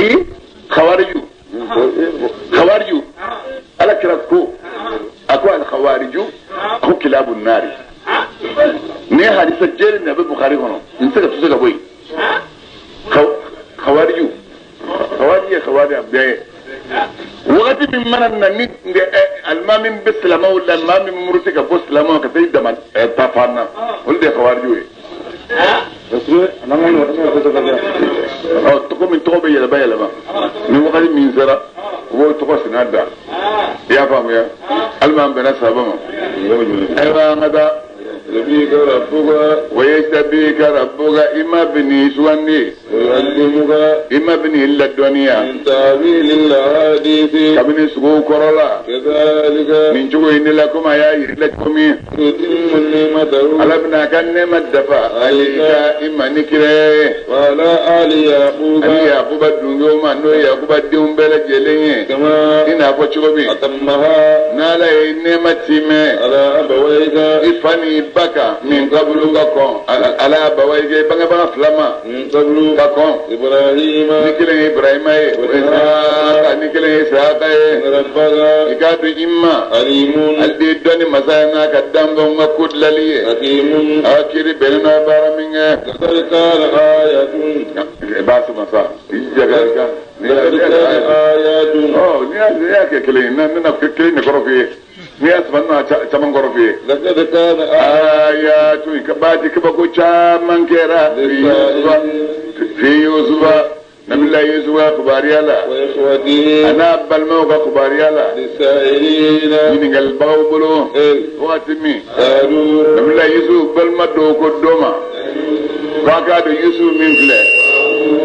Khawariju khawariju ala kira ko a ko al khawariju ko kilabun nari ne hadisa jerin da Bukhari kɔnɔ n tɛ se ka bɔ yen khawariju khawariju ye khawariju a bɛɛ ye wagati min mana na ni alimami bɛ silamɛw la maa min muruti ka bɔ silamɛw ka taa i dama ta fan na olu de ye khawariju ye. Ɔ tɔgɔ min tɔgɔ bɛ yɛlɛma yɛlɛma ni wagati min sera u b'o tɔgɔ sina da i y'a faamuya hali an bɛnna saba ma ayiwa an ka taa. ويجتبيك ربك إما بني سواني ويعلمك إما بني إلا الدنيا من تأويل الأحاديث كبني سقو كورولا كذلك من جو إن لكم يا لكم يتم نعمته على ابنا كان نعمة دفع عليك إما نكره وعلى آل يعقوب أن يعقوب الدنيا ما نو يعقوب الدين بلا جلين كما إن أبو تشوبي أتمها نالا نعمة على أبويك إفني baka min qablu ka kɔn ala bawaye bangebaga fila ma min qablu ka kɔn Ibrahima ni kelen ye Ibrahima ye Isaka ni kelen ye Isaka ye rabbaka i k'a dɔn i ma alimun ale de ye dɔnni masa ye n'a ka danfɛnw ka ko dilali ye hakimun a ka kiiri bɛnnen n'a baara min kɛ laqad kana ayatun i b'a sɔrɔ sa i jija ka i ka laqad kana ayatun ɔ n'i y'a kɛ kelen ye ne na kelen de kɔrɔ f'i ye. Ni y'a sɔrɔ n'a caman kɔrɔ f'i ye. Laqad kana ayatun baji kabako caman kɛra fi Yusufa nabila Yusufa kubariya la wa ikhwatihi a n'a balimaw ka kubariya la lisaa'ilina ɲininkalibagaw bolo wagati min qaalu nabila Yusuf balima dɔw ko dɔ ma k'a k'a dɔn Yusuf min filɛ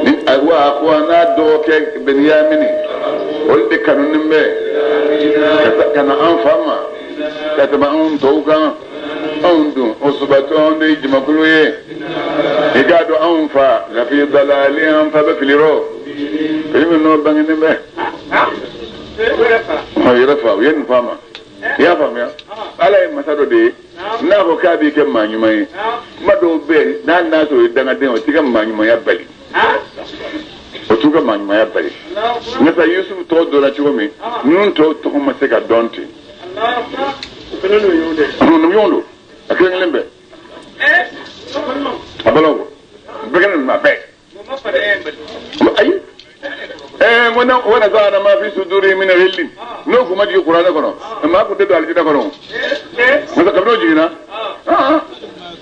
ni wa a ko a n'a dɔgɔkɛ Beniyamini olu de kanunen bɛ ka na an fa ma ka tɛmɛ anw tɔw kan anw dun o subatɔ anw de ye jamakulu ye i k'a dɔn anw fa lafi dalali an fa bɛ fili rɔ fili min n'o bangenen bɛ o yɛrɛ fa u ye nin fa ma i y'a faamuya ala ye masa dɔ de ye n'a ko k'a b'i kɛ maa ɲuman ye kuma dɔw bɛ yen n'a n'a sɔrɔ o ye dangaden o t'i ka maa ɲumanya bali o t'u ka maa ɲumanya bali n'o tɛ Yusufu tɔgɔ dɔnna cogo min ninnu tɔw tɔgɔ ma se ka dɔn ten ɲɔgɔn don a kelen kelen bɛɛ a balaw bɛɛ kɛnɛ ninnu a bɛɛ ayi ɛɛ wa naza'na ma fi sudurihim min ghillin n'o kun ma jigin kuranɛ kɔnɔ maa kun tɛ don alijinɛ kɔnɔ o n'o tɛ kabini o jiginna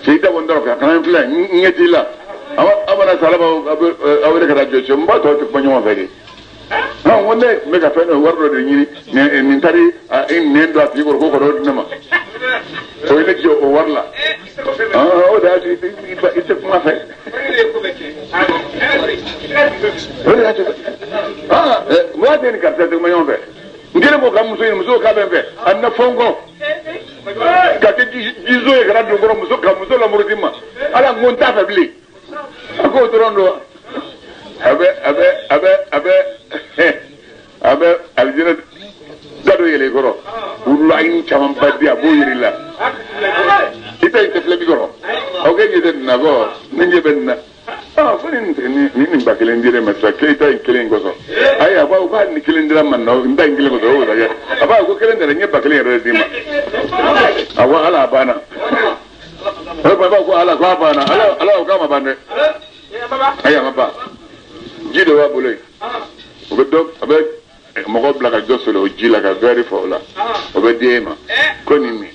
cɛ i dabɔ n dɔrɔn kan kana n filɛ n ɲɛ t'i la aw mana sa ala b'aw wele ka taa jɔ cɛ n b'a tɔ tɛ kuma ɲɔgɔn fɛ de. Non, ko ne tun bɛ ka fɛn dɔ wari dɔ de ɲini nin taari i nɛn don a tigi kɔrɔ k'o ka dɔ di ne ma o ye ne jɔ o wari la o de y'a to i tɛ kuma fɛ o de y'a to mun y'a to ni karisa tɛ kuma ɲɔgɔn fɛ n kɛlen k'o ka muso ɲini muso k'a bɛ n fɛ a na fɔ n kɔ ka kɛ jizo ye ka na don n kɔrɔ muso ka muso lamuruti ma ala n ko n t'a fɛ bilen a k'o dɔrɔn don wa. A bɛ a bɛ a bɛ a bɛ a bɛ alijinɛ da dɔ yɛlɛ i kɔrɔ wulayi camanba di a b'o yiri la i ta in tɛ filɛ bi kɔrɔ aw k'e ɲɛ tɛ nin na kɔ ne ɲɛ bɛ nin na aa fo ni nin ba kelen dira ma sisan k'e ta in kelen kosɔn ayi a ko hali ni kelen dira ma n ta in kelen kosɔn o bɛ kɛ a b'a ko kelen dara n ye ba kelen yɛrɛ de d'i ma a ko ala a banna o b'a ko ala ko a banna ala ala o k'a ma ban dɛ ayi a ma ban. Ji dɔ b'a bolo yen o bɛ dɔ a bɛ mɔgɔ bila ka dɔ sɔrɔ o ji la ka wɛri fɔ o la o bɛ di e ma ko nin min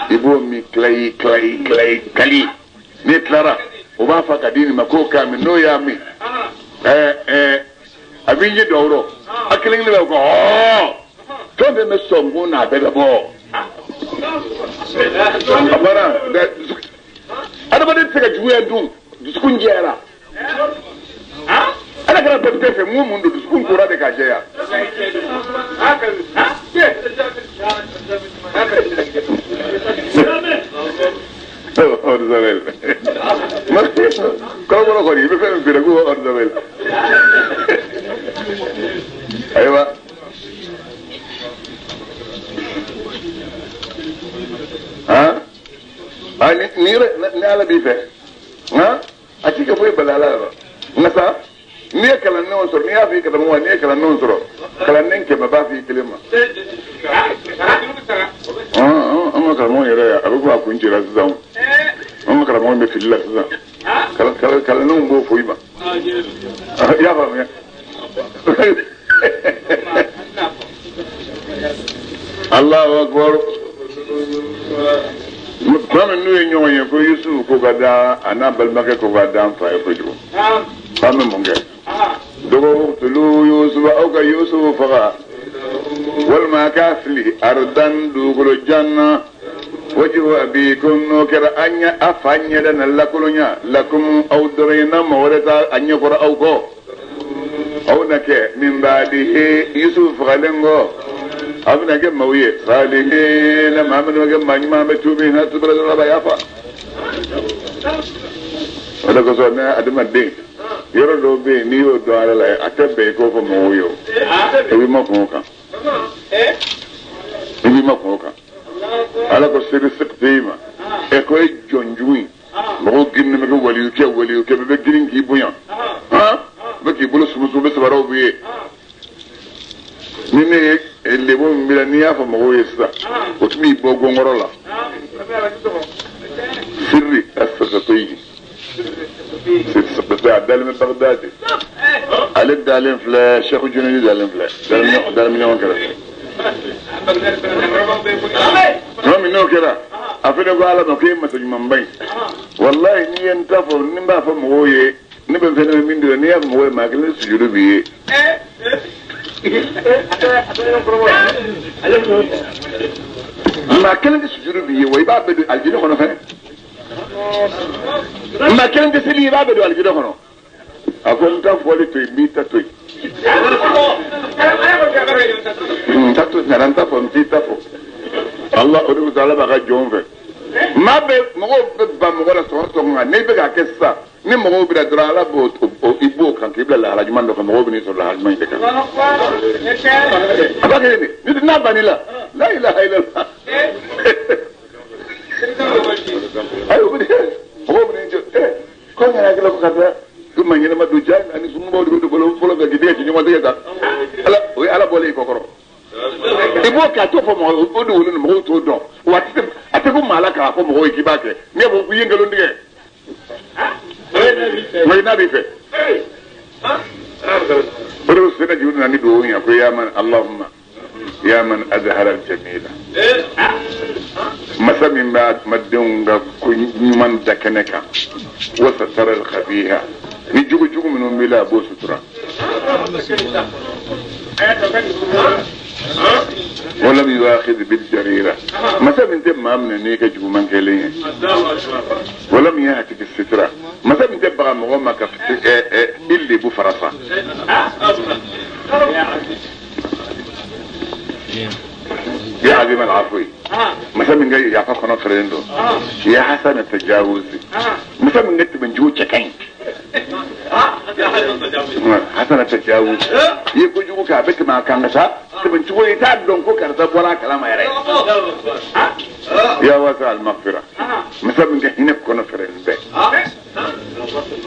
i b'o min tilayi tilayi tilayi kali n'i tilara o b'a fa ka di nin ma k'o k'a min n'o y'a min ɛɛ ɛɛ a b'i ɲɛ dɔw rɔ a kelen kelen bɛ ko ɔɔ fɛn fɛn bɛ sɔnkun na a bɛɛ bɛ bɔ a banna adamaden tɛ se ka juguya dun dusukun jɛyara. Ala kɛra bɛɛ tɛ fɛ mun don dusukun kora de ka jɛya. Kɔrɔbɔrɔ kɔni i bɛ fɛn min feere k'o ordabel. Ayiwa. Han? Ni ni ala b'i fɛ. Han? A ti kɛ foyi bali ala la. Nka sa. N'i ye kalandenw sɔrɔ n'i y'a fɔ i karamɔgɔ n'i ye kalandenw sɔrɔ kalanden 100 b'a fɔ i kelen ma. An ka karamɔgɔ yɛrɛ a bɛ ko a kun cira sisan. An ka karamɔgɔ bɛ fili la sisan. Kalandenw b'o fɔ i ma. I y'a faamuya. Allahu akbar. Tuma min n'u ye ɲɔgɔn ye ko Yusufu ko ka da a n'a balimakɛ ko ka da an fa ye kojugu. K'an bɛ mun kɛ? Dɔgɔ tulu Yusufu aw ka Yusufu faga walima k'a fili ardan dugukolo jan na wajibu abikum n'o kɛra an ɲɛ a fa ɲɛda na lakolonya lakum aw dɔrɔn ye n'a mɔgɔ wɛrɛ t'a a ɲɛkɔrɔ aw kɔ. Aw na kɛ min ba'dihi Yusufu fagalen kɔ. A bɛna kɛ maaw ye salihina maa minnu bɛ kɛ maa ɲuman bɛ tuubi n'a tubira dɔrɔn a b'a yafa. O de kosɔn ne adamaden yɔrɔ dɔw bɛ yen n'i y'o dɔn ala la a tɛ bɛn i k'o fɔ mɔgɔw ye o. I b'i makun o kan. I b'i makun o kan. Ala ko seri sigi ma ɛ ko e jɔn jugu in mɔgɔw girinnen bɛ kɛ waliyu kɛ waliyu kɛ bɛɛ bɛ girin k'i bonya han bɛ k'i bolo sumusumu bɛ sabaraw b'i ye. Ni ne ye lebo min b'i la n'i y'a fɔ mɔgɔw ye sisan o tun b'i bɔ gɔngɔrɔ la. Sirri asirikatoyi sirikatoyi a dalen bɛ Bagdadi ale dalen filɛ Sɛku Junɛdi dalen filɛ dalen bɛ ɲɔgɔn kɛrɛfɛ. Tuma min n'o kɛra a fana ko Ala ma k'e ye masa ɲumanba ye walayi n'i ye n ta fɔ ni n b'a fɔ mɔgɔw ye ne bɛ fɛn bɛ min dɔn n'i y'a fɔ mɔgɔw ye maa kelen sujudu b'i ye. Maa kelen tɛ sujudu b'i ye wa i b'a bɛɛ don alijinɛ kɔnɔ fɛnɛ. Maa kelen tɛ seli i b'a bɛɛ don alijinɛ kɔnɔ. A ko n ta fɔli to yen n b'i ta to yen. N ta to yen n ta fɔ n t'i ta fɔ. Allah o de bɛ Ala b'a ka jɔnw fɛ. Maa bɛ mɔgɔw bɛ ban mɔgɔ la sɔgɔma sɔgɔma n'i bɛ k'a kɛ sisan ni mɔgɔw bɛ na dɔrɔn Ala b'o i b'o kan k'i bila lahala ɲuman dɔ kan mɔgɔw bɛ n'i sɔrɔ lahala ɲuman in de kan. A b'a kɛ ten de n'a bann'i la la ilaha illallah. Ayi o bɛ mɔgɔw bɛ n'i jɔ ko n yɛrɛ hakili ko ka taa ko maa ɲɛnama don ja ani sunubaw de bɛ don bolo fɔlɔ fɛ k'i tɛgɛ ci ɲɔgɔn tɛgɛ ta Ala o ye Ala bɔlen i kɔ kɔrɔ. I b'o kɛ a t'o fɔ mɔgɔ o de wolo ni mɔgɔw t'o dɔn wa a tɛ ko maa la k'a fɔ mɔgɔw ye k'i b'a kɛ n'i y'a fɔ k'i ye nkalon tigɛ nka n'a b'i fɛ. O de sɛnɛ juru nana ni duwawu ye ko ya man Allahumma ya man azhara al-jamila masa min b'a madenw ka ko ɲuman da kɛnɛ kan wa satara al-khabiha ni jugu jugu minnu b'i la a b'o sutura. Walam yuakhidh bil-jarira masa min tɛ maa minɛ n'i ka juguman kɛlen ye. Walam yahtik sitra masa min tɛ baga mɔgɔ ma ka i lebu farasa. Ya azim al-afwi masa min ka yafa kɔnɔ fɛrɛlen don. Ya hasan tajawuzi masa min ka tɛmɛ jugu cɛ ka ɲi. Hasan tajawuzi i ye kojugu kɛ a bɛ tɛmɛ a kan ka taa tɛmɛ cogo i t'a dɔn ko karisa bɔra a kalama yɛrɛ. Ya wasa al-maghfira masa min ka hinɛ kɔnɔ fɛrɛlen bɛ.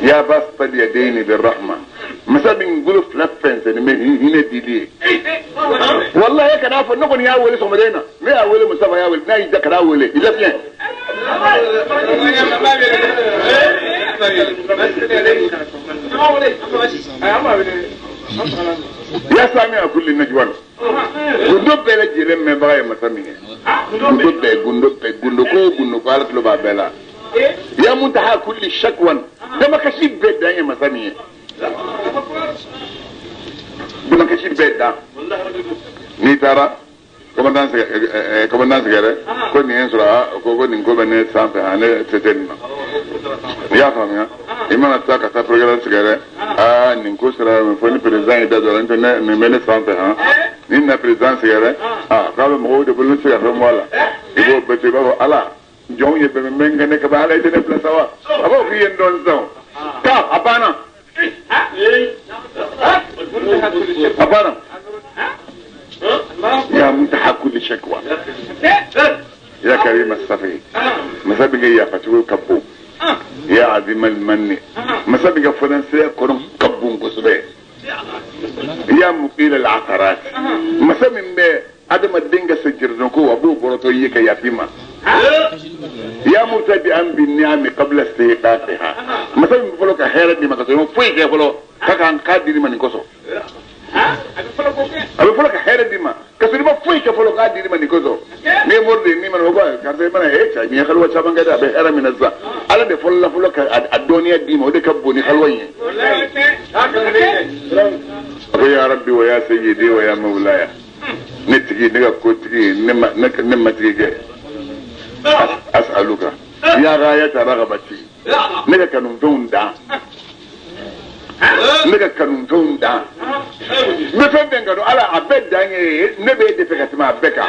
Ya basita al-yadayni bir-rahma masa min bolo fila fɛnsɛnnen bɛ hinɛ dili ye. Walahi kana fɔ ne kɔni y'a wele sɔgɔmada in na ne y'a wele Mustafa y'a wele n'a y'i da kana wele i lafiɲɛ. Ya sami a kulli najwan gundo bɛɛ lajɛlen mɛnbaga ye masa min ye. Gundo bɛɛ gundo bɛɛ gundo ko gundo ko Ala tulo b'a bɛɛ la. Ya muntaha kulli shakwan damakasi bɛɛ dan ye masa min ye. Damakasi bɛɛ dan. N'i taara commandant sɛgɛrɛ ko nin ye n sɔrɔ ko nin ko bɛ ne sanfɛ ne se tɛ nin na. I y'a faamuya i mana taa ka taa procureur sɛgɛrɛ aa nin ko sera fo ni président y'i da don a la n'o tɛ nin bɛ ne sanfɛ han ni na président sɛgɛrɛ aa k'a bɛ mɔgɔw de bolo ne tɛ se ka fɛn bɔ a la i b'o bɛɛ to i b'a fɔ Ala jɔnw ye bɛn bɛ n kɛ ne ka ban Ala i tɛ ne bila sa wa a b'a fɔ k'i ye n dɔn sisan taa a banna a banna. Ya muntaha kulli shakwa ya karim as-safi masa min ka yafa cogo ka bon. Ya azim al-manni masa min ka fɔnansiya kɔnɔ ka bon kosɛbɛ ya muqila al-atharat masa min bɛ adamaden ka sejiriden ko a b'o bɔrɔtɔ i ye ka yafa i ma ya mubtadi'an bin ni'ami qabla istihqaqiha masa min bɛ fɔlɔ ka hɛrɛ d'i ma ka sɔrɔ i ma foyi kɛ fɔlɔ k'a kan k'a dir'i ma nin kosɔn a bɛ fɔlɔ ka hɛrɛ d'i ma ka sɔrɔ i ma foyi kɛ fɔlɔ k'a dir'i ma nin kosɔn n'i ye mori de ye n'i mana ko karisa i mana e cɛ nin ye haliwa caman kɛ dɛ a bɛ hɛrɛ min na sisan ala de fɔlɔ la fɔlɔ ka a dɔnniya d'i ma o de ka bon ni haliwa in ye a ko ya rabbi wa ya sayyidi wa ya mawlaya ne tigi ne ka kotigi ne matigi kɛ as'aluka ya ghayata ragabati ne ka kanufɛnw dan ne ka kanufɛnw dan n bɛ fɛn bɛɛ kanu ala a bɛɛ dan ye ne b'e de fɛ ka tɛmɛ a bɛɛ kan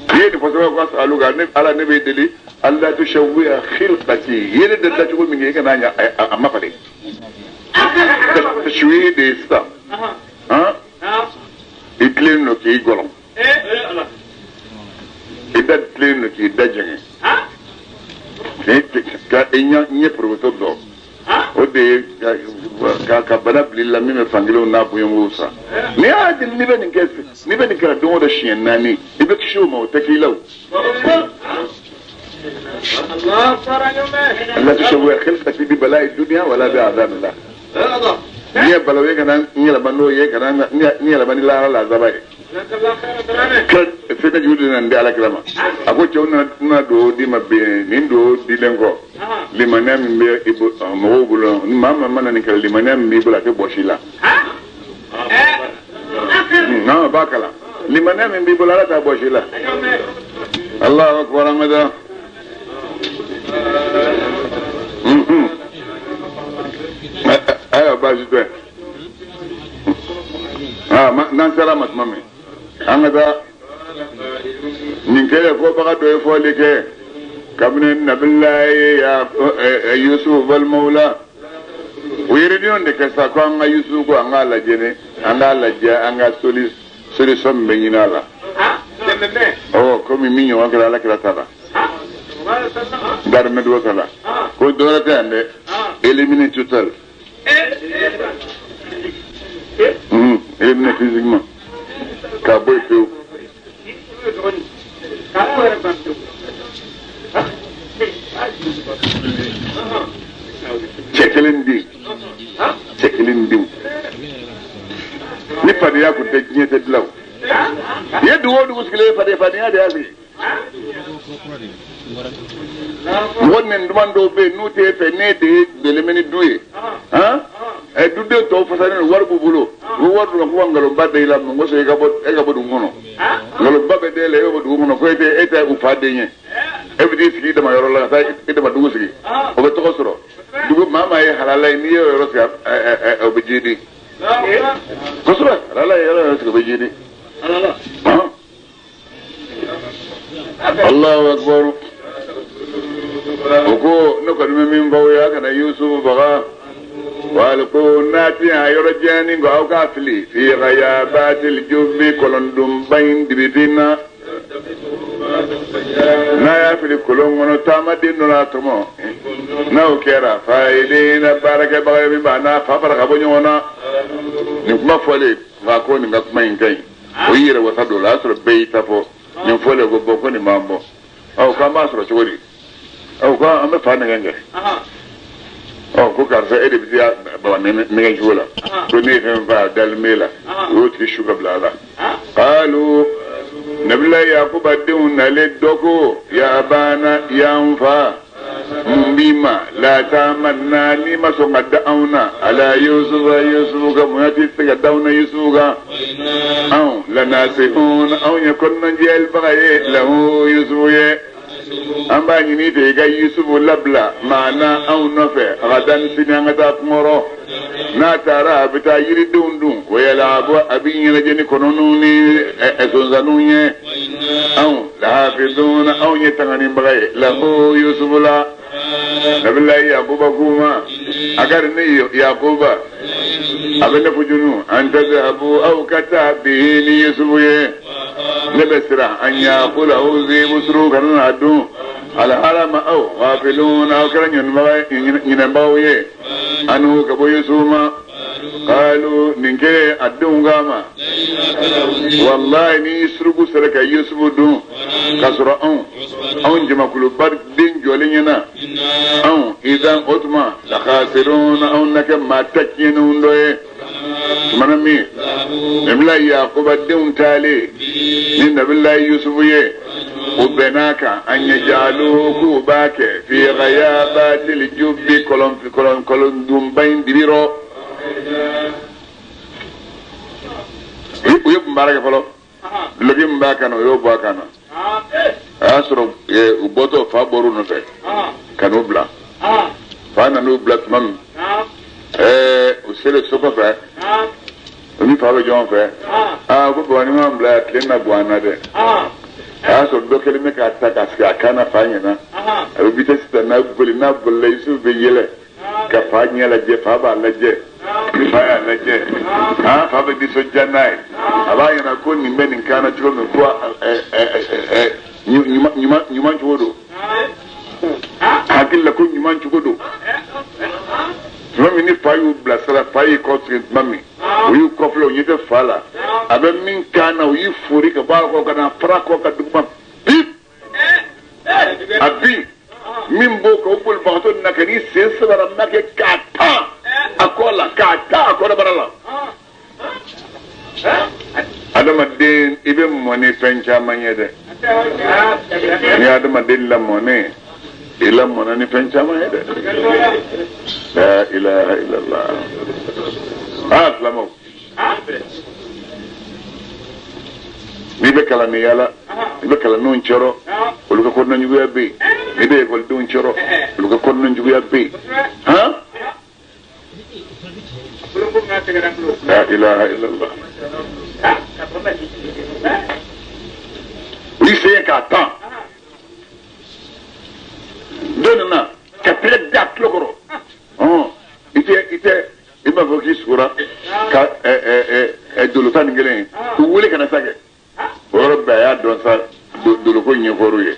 i ye nin fɔ sɛbɛn ko as'aluka ne ala ne b'e deli alla tushawwiha khilqati i ye ne da dacogo min kɛ i kana a ma falen tashwihi de ye sisan i tilen don k'i gɔlɔn i da tilen don k'i da jɛngɛ ka i ɲɛ porokoto dɔn o de ye ka bana bila i la min bɛ fankelenw n'a bonyankow sa n'i y'a deli n'i bɛ nin kɛ n'i bɛ nin kɛra don o don siɲɛ 4 i bɛ kisi o ma o tɛ k'i la o. Allah tushawwiha khilqati bi bala'i dunya wala bi azabillah. N'i ye balawu ye kana n yɛlɛma n'o ye kana n yɛlɛma ni lahara la azaba ye. Fɛn jugu de nana di ala kira ma a ko cɛw nana duwawu d'i ma bi nin duwawu dilen kɔ limaniya min bɛ i mɔgɔw bolo ni maa maa mana nin kɛlɛ limaniya min b'i bolo a tɛ bɔsi i la. Non a b'a kalan limaniya min b'i bolo ala t'a bɔsi i la. Allahu akbar an ka taa. Ayiwa baasi tɛ n'an sera ma tuma min an ka taa nin kɛlɛ fɔbaga dɔ ye fɔli kɛ kabini nabilayi Yusufu balimaw la u ye réunion de kɛ sa ko an ka Yusufu ko an k'a lajɛ ne an k'a lajɛ an ka solution min bɛ ɲini a la ɔ komi min ɲɔgɔn kɛra ala kira ta la darimɛdugu ta la ko dɔwɛrɛ tɛ yan dɛ éliminer total. Éliminer physiquement. K'a bɔ yen pewu. Cɛ kelen den. Cɛ kelen denw. Ni fadenya kun tɛ diɲɛ tɛ dilan o. I ye dugu o dugu sigilen ye fadenya de y'a sigi. Mɔgɔ nɛni duman dɔw bɛ yen n'u t'e fɛ n'e de ye bɛlɛmɛni du ye duden tɔw fasalen don wari b'u bolo u bɛ wari d'u ma k'u ka nkalonba da i la mun kosɔn e ka bɔ dugu kɔnɔ nkalonba bɛ da e la e bɛ bɔ dugu kɔnɔ ko e tɛ u fa den ye e bɛ t'i sigi i dama yɔrɔ la ka taa i dama dugu sigi o bɛ tɔgɔ sɔrɔ dugu maa maa ye halala ye n'i y'o yɔrɔ sigi o bɛ jidi kosɛbɛ halala ye yɔrɔ sigi o bɛ jidi. Allahu akbar. O ko ne kɔni bɛ min fɔ aw ye a kana Yusufu faga wali ko n'a ti a yɔrɔ jɛni ko aw k'a fili fi ghayabatil jubbi kɔlɔndonba in dibifin na n'a y'a fili kolon kɔnɔ taamaden dɔ n'a tɔmɔ n'o kɛra fa'ilina baarakɛbaga ye min b'a n'a fa fara ka bɔ ɲɔgɔn na nin kuma fɔlen nka ko nin ka kuma in ka ɲi o y'i yɛrɛ wasa don o la o y'a sɔrɔ bɛɛ y'i ta fɔ nin fɔlen ko bɔn ko nin b'an bɔ ɔ k'an b'a sɔrɔ cogo di ɔ ko an bɛ fa nɛgɛn kɛ ɔ ko karisa e de bɛ se baba nɛgɛn cogo la ko ne ye fɛn faa dalen b'e la o y'o tigi su ka bila a la kalu nabila yakuba denw nalen dɔ ko ya abana y'an fa mun b'i ma la tamanna n'i ma sɔn ka da anw na ala yusufa yusufu ka mun tɛ se ka da anw na yusufu kan anw lanasihun anw ye kɔnɔnajɛlibaga ye lahu yusufu ye an b'a ɲini i fɛ i ka yusufu labila maana anw nɔfɛ a ka taa ni sini an ka taa kungɔrɔ n'a taara a bɛ taa yiridenw dun o yɛlɛ a bɔ a bɛ ɲɛnajɛ ni kɔnɔninw ni sonsanninw ye anw lahafizun anw ye tanganibaga ye lahu yusufu la nabilayi yakuba k'u ma a ka di ne yakuba a bɛ ne fujunu an tadhabu aw ka taa bihi ni yusufu ye ne bɛ siran an yakulahu zibu suru kana n'a dun alhalama aw ghafilun aw kɛra ɲinɛbagaw ye anu ka bɔ yusufu ma. Qalu nin kɛlen a denw k'a ma wallahi ni suruku sera ka Yusufu dun k'a sɔrɔ anw jamakuluba den jɔlen ɲɛna anw idan o tuma lakhasirun anw na kɛ maa ta tiɲɛnenw dɔ ye tumana min nabilayi Yakuba denw taalen ni nabilayi Yusufu ye o bɛnn'a kan an yajaluhu k'u b'a kɛ fi ghayabatil jubbi kɔlɔndunba in dibi rɔ. U ye kun baara kɛ fɔlɔ duloki min b'a kan na o y'o bɔ a kan na a y'a sɔrɔ u bɔtɔ fa bɔr'u nɔfɛ ka n'u bila fa nan'u bila tuma min u selen so kɔfɛ u ni fa bɛ ɲɔgɔn fɛ aa ko baba ni m'an bila yan tile na bɔ an na dɛ a y'a sɔrɔ dɔ kɛlen bɛ k'a ta k'a sigi a kan na fa ɲɛna a bɛ vitesse ta n'a boli n'a bolila Yusufu bɛ yɛlɛ ka fa ɲɛ lajɛ fa b'a lajɛ ni fa y'a lajɛ fa bɛ nisɔndiya n'a ye a b'a ɲɛna ko nin bɛ nin kan na cogo min ko ɲuman cogo don hakili la ko ɲuman cogo don tuma min ni fa y'u bilasira fa y'i kɔ sigi tuma min u y'u kɔfilɛ u ɲɛ tɛ fa la a bɛ min kan na u y'i fori ka bɔ a kɔ ka na fara kɔ ka duguma bip a bin min b'o kan o bolibagatɔ nana ka n'i sen sabara makɛ k'a ta a kɔ la k'a ta a kɔnɔbara la. Adamaden i bɛ mɔn ni fɛn caman ye dɛ ni adamaden lamɔnen i lamɔnna ni fɛn caman ye dɛ la ilaha illallah aa silamɛw n'i bɛ kalan ni yala i bɛ kalandenw cɛrɔ olu ka kɔnɔna juguya bɛ yen n'i bɛ ekɔlidenw cɛrɔ olu ka kɔnɔna juguya bɛ yen han la ilaha illallah u y'i sen k'a tan dɔ nana ka tɛgɛ da tulo kɔrɔ i tɛ i b'a fɔ k'i sugora ka dolo 11 ye u wele ka na sa kɛ o yɔrɔ bɛɛ a y'a dɔn sa doloko ɲɛfɔr'u ye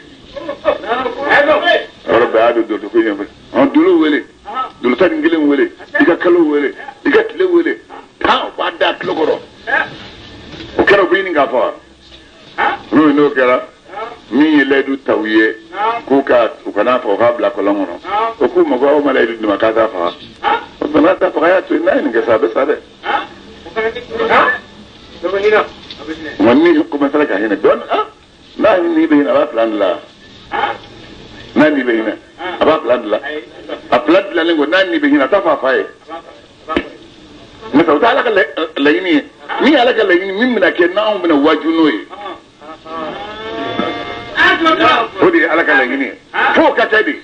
o yɔrɔ bɛɛ a y'a dɔn doloko ɲɛfɔ dolo wele dolo 11 wele i ka kalo wele i ka tile wele tan u b'a da tulo kɔrɔ o kɛra u bɛ ɲini k'a faga n'o kɛra min ye layidu ta u ye k'u ka u kana faga u k'a bila kɔlɔn kɔnɔ o k'u ma ko aw ma layidu di ma k'a t'a faga o tuma n'a t'a faga a y'a to yen n'a ye nin kɛ sa a bɛ sa dɛ nka ni commencera ka hinɛ dɔɔni n'a ni bɛ hinɛ a b'a plan dilan n'a ni bɛ hinɛ a b'a plan dilan a plan dilanlen kɔ n'a ni bɛ hinɛ a t'a fɔ a fa ye n'o tɛ o tɛ Ala ka laɲini ye min ye Ala ka laɲini min bɛna kɛ n'anw bɛna waaju n'o ye o de ye Ala ka laɲini ye f'o ka kɛ de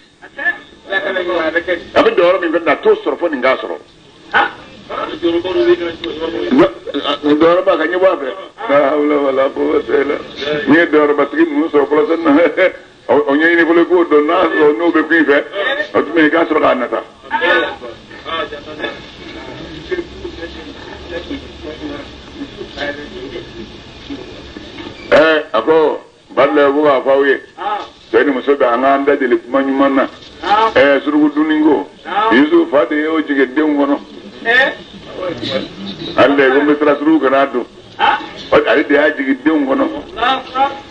a bɛ dɔyɔrɔ min fɛ na a t'o sɔrɔ fo nin k'a sɔrɔ dɔyɔrɔba ka ɲɛbɔ a fɛ la hawla wala quwwata illa n'i ye dɔyɔrɔbatigi ninnu sɔrɔ fɔlɔ sani na o ɲɛɲini fɔlɔ i k'o dɔn n'a sɔrɔ n'o bɛ kun i fɛ o tuma i k'a sɔrɔ k'a nata. A ko Badala ko k'a fɔ aw ye cɛ ni muso bɛ an k'an da deli kuma ɲuman na suruku dunni ko Yusufu fa de y'o jigin denw kɔnɔ ale de ko n bɛ siran suruku kana dun ale de y'a jigin denw kɔnɔ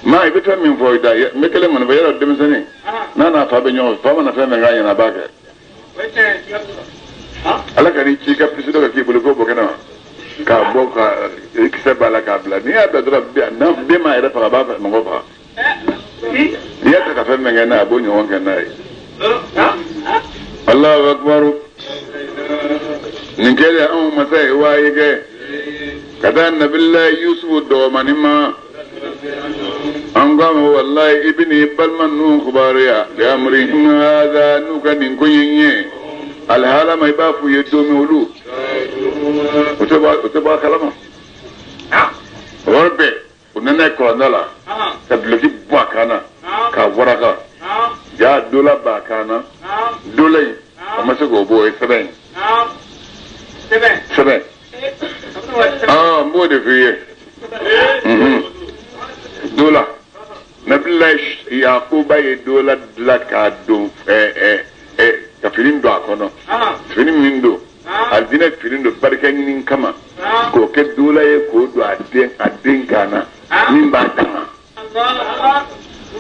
maa i bɛ fɛn min fɔ i da n bɛ kelen kɔni fɔ yɔrɔ denmisɛnnin n'a n'a fa bɛ ɲɔgɔn fɛ fa mana fɛn fɛn k'a ɲɛna a b'a kɛ Ala ka n'i ci i ka pisi dɔ ka k'i bolo k'o bɔ kɛnɛ ma k'a bɔ ka kisɛ b'a la k'a bila n'i y'a bila dɔrɔn den m'a yɛrɛ faga a b'a mɔgɔ faga n'i y'a ta ka fɛn fɛn kɛ n'a ye a b'o ɲɔgɔn kɛ n'a ye Alahu akibaru nin kɛlen anw masa ye wahayi kɛ ka taa nabilayi Yusufu dɔgɔmani ma an k'a ma walayi i bɛ n'i balima ninnu kibaruya bi amrihim haza n'u ka nin ko in ye alihalama i b'a f'u ye don min olu u tɛ bɔ a kalama o yɔrɔ bɛɛ u nana kɔlɔnda la ka duloki bɔ a kan na k'a waraka ja dola b'a kan na dola in o ma se k'o bɔ o ye sɛbɛn ye sɛbɛn n b'o de f'i ye dola nabilayi Yakuba ye dola dilan k'a don ka fini don a kɔnɔ fini min don Alijinɛ fini don barika ɲini kama k'o kɛ dola ye k'o don a den kan na min b'a dama.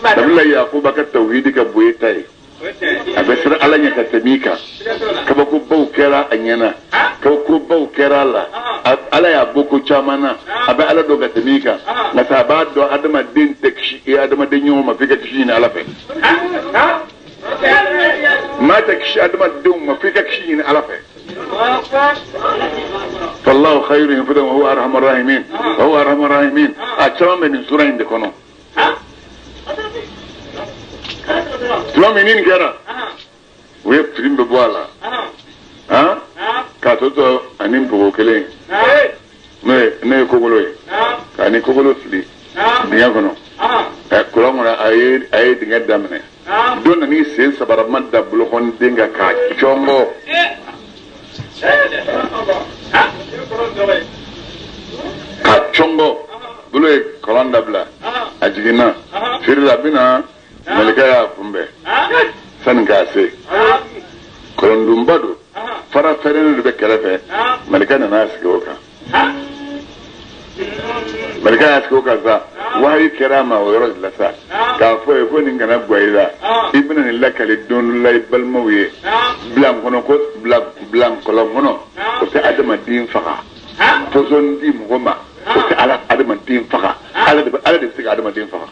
Nabila Yakuba ka tawhidi ka bon e ta ye. A bɛ siran Ala ɲɛ ka tɛmɛ i kan. Kabakobaw kɛra a ɲɛna. Kabakobaw kɛra a la. Ala y'a bɔ ko caman na. A bɛ Ala dɔn ka tɛmɛ i kan. Nka sa a b'a dɔn adamaden tɛ kisi i adamaden ɲɔgɔn ma f'i ka kisi ɲini Ala fɛ. Maa tɛ kisi adamadenw ma f'i ka kisi ɲini Ala fɛ. Fallahu khayrun hafizan wa huwa arhamur rahimin. Wa huwa arhamur rahimin. A caman bɛ nin sura in de kɔnɔ. Tuma min nin kɛra, u ye fili bɛ bɔ a la. K'a tɔ to ani npogo kelen n'o ye kogolo ye, k'a ni kogolo fili dingɛ kɔnɔ. Kɔlɔn kɔnɔ a ye dingɛ daminɛ. Dɔ nan'i sen sabarama da bolokɔniden kan k'a cɔngɔ. K'a cɔngɔ. Bolo ye kɔlɔn dabila. A jiginna. Feere la a bɛ na. Malikɛ y'a kunbɛn sani k'a se kɔlɔndonba don fara fɛrɛnnen de bɛ kɛrɛfɛ. Malikɛ nana sigi o kan. Malikɛ y'a sigi o kan sa, wahayi kɛra a ma o yɔrɔ de la sa k'a fɔ ye ko nin kana bɔ i la, i bɛna nin lakali don dɔ la i balimaw ye. Bilankɔnɔ ko bilankɔlɔn kɔnɔ o tɛ adamaden faga, pɔsɔn di mɔgɔ ma o tɛ ala adamaden faga, ala de bɛ se ka adamaden faga.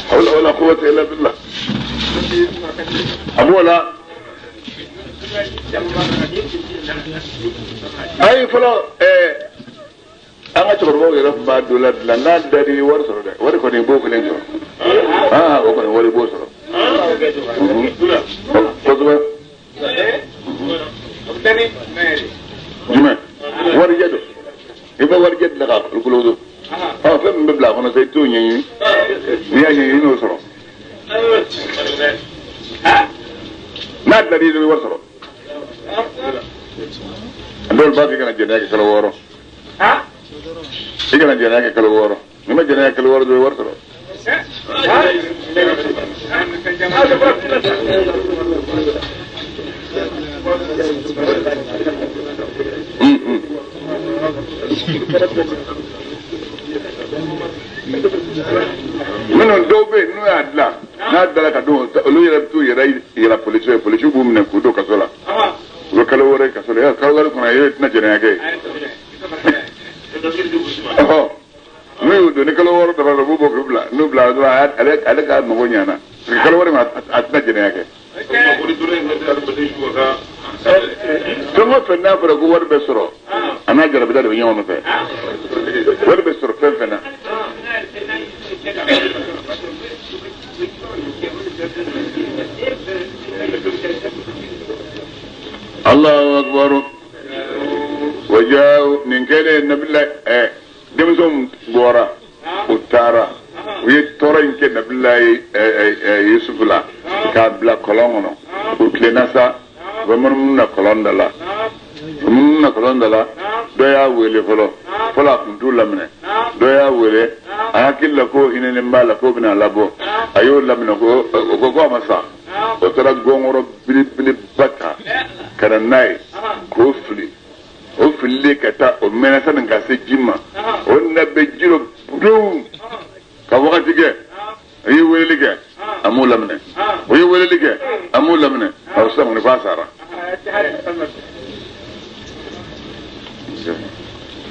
Hawla wala quwwata illa billah. A b'o la ayi fɔlɔ an ka cɛkɔrɔbaw yɛrɛ tun b'a dɔ la dilan n'a dar'i ye wari sɔrɔ dɛ, wari kɔni i b'o kelen sɔrɔ. O kɔni wari i b'o sɔrɔ. Kosɛbɛ. Jumɛn warijɛ don, i bɛ warijɛ dilan k'a kolokolo. Fɛn min bɛ bila a kɔnɔ sa i t'o ɲɛɲini, n'i y'a ɲɛɲini i n'o sɔrɔ. N'a dilan'i ye i bɛ wari sɔrɔ. Dɔw b'a fɔ i kana jɛnɛya kɛ kalo 6. I kana jɛnɛya kɛ kalo 6. N'i ma jɛnɛya kɛ kalo 6 dɔrɔn i bɛ wari sɔrɔ. Minnu dɔw bɛ yen n'u y'a dilan n'a dala ka don olu yɛrɛ bɛ t'u yɛrɛ yira polisiw ye, polisiw b'u minɛ k'u don kaso la. U bɛ kalo 6 kaso la, kalo 6 kɔnɔ e tɛna jɛnɛya kɛ. N'u y'u don ni kalo 6 dafara u b'u bɔ k'u bila, n'u bila dɔrɔn ale ka mago ɲɛna parce que kalo 6 ma a tɛna jɛnɛya kɛ. Fɛn o fɛn n'a fɔra ko wari bɛ sɔrɔ, a n'a jarabida de bɛ ɲɔgɔn nɔfɛ. Wari bɛ sɔrɔ fɛn fɛn na. Allahu akbar. Wajahu nin kɛlen nabila denmisɛnw bɔra u taara u ye tɔɔrɔ in kɛ nabila Yusufu la k'a bila kɔlɔn kɔnɔ. U tilenna sa, u bɛ munumunu na kɔlɔn da la, u munumunu na kɔlɔn da la. Dɔ y'a wele fɔlɔ, fɔlɔ a tun t'u laminɛ. Dɔ y'a wele, a hakili la ko hinɛnen b'a la k'o bɛna labɔ, a y'o laminɛ ko o ko ko a ma sa. O taara gɔngɔrɔ belebeleba ta ka na n'a ye k'o fili. O fililen ka taa o mɛnna sani ka se ji ma, o na bɛ ji rɔ budon ka wagati kɛ. A ye weleli kɛ, a m'o laminɛ. O ye weleli kɛ, a m'o laminɛ. A ko sisan kɔni k'a sara.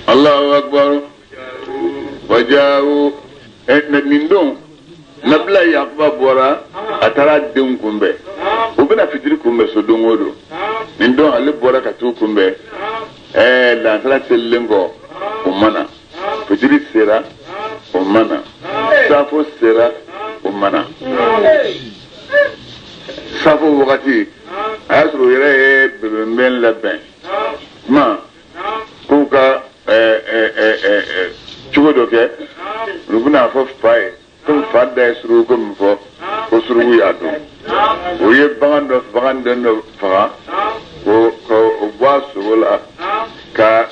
Allahu akbar. Wajahu nin don nabila Yakuba bɔra a taara denw kunbɛn. U bɛna fitiri kunbɛn so don o don. Nin don ale bɔra ka t'u kunbɛn. Lansara selilen kɔ o ma na, fitiri sera o ma na, safo sera o ma na. Safo wagati a y'a sɔrɔ u yɛrɛ ye bɛnbɛn labɛn kuma k'u ka cogo dɔ kɛ. Olu bɛna fɔ fa ye komi fa da ye suruku ko min fɔ ko suruku y'a dɔn. U ye bagan den dɔ faga k'o bɔ a sogo la ka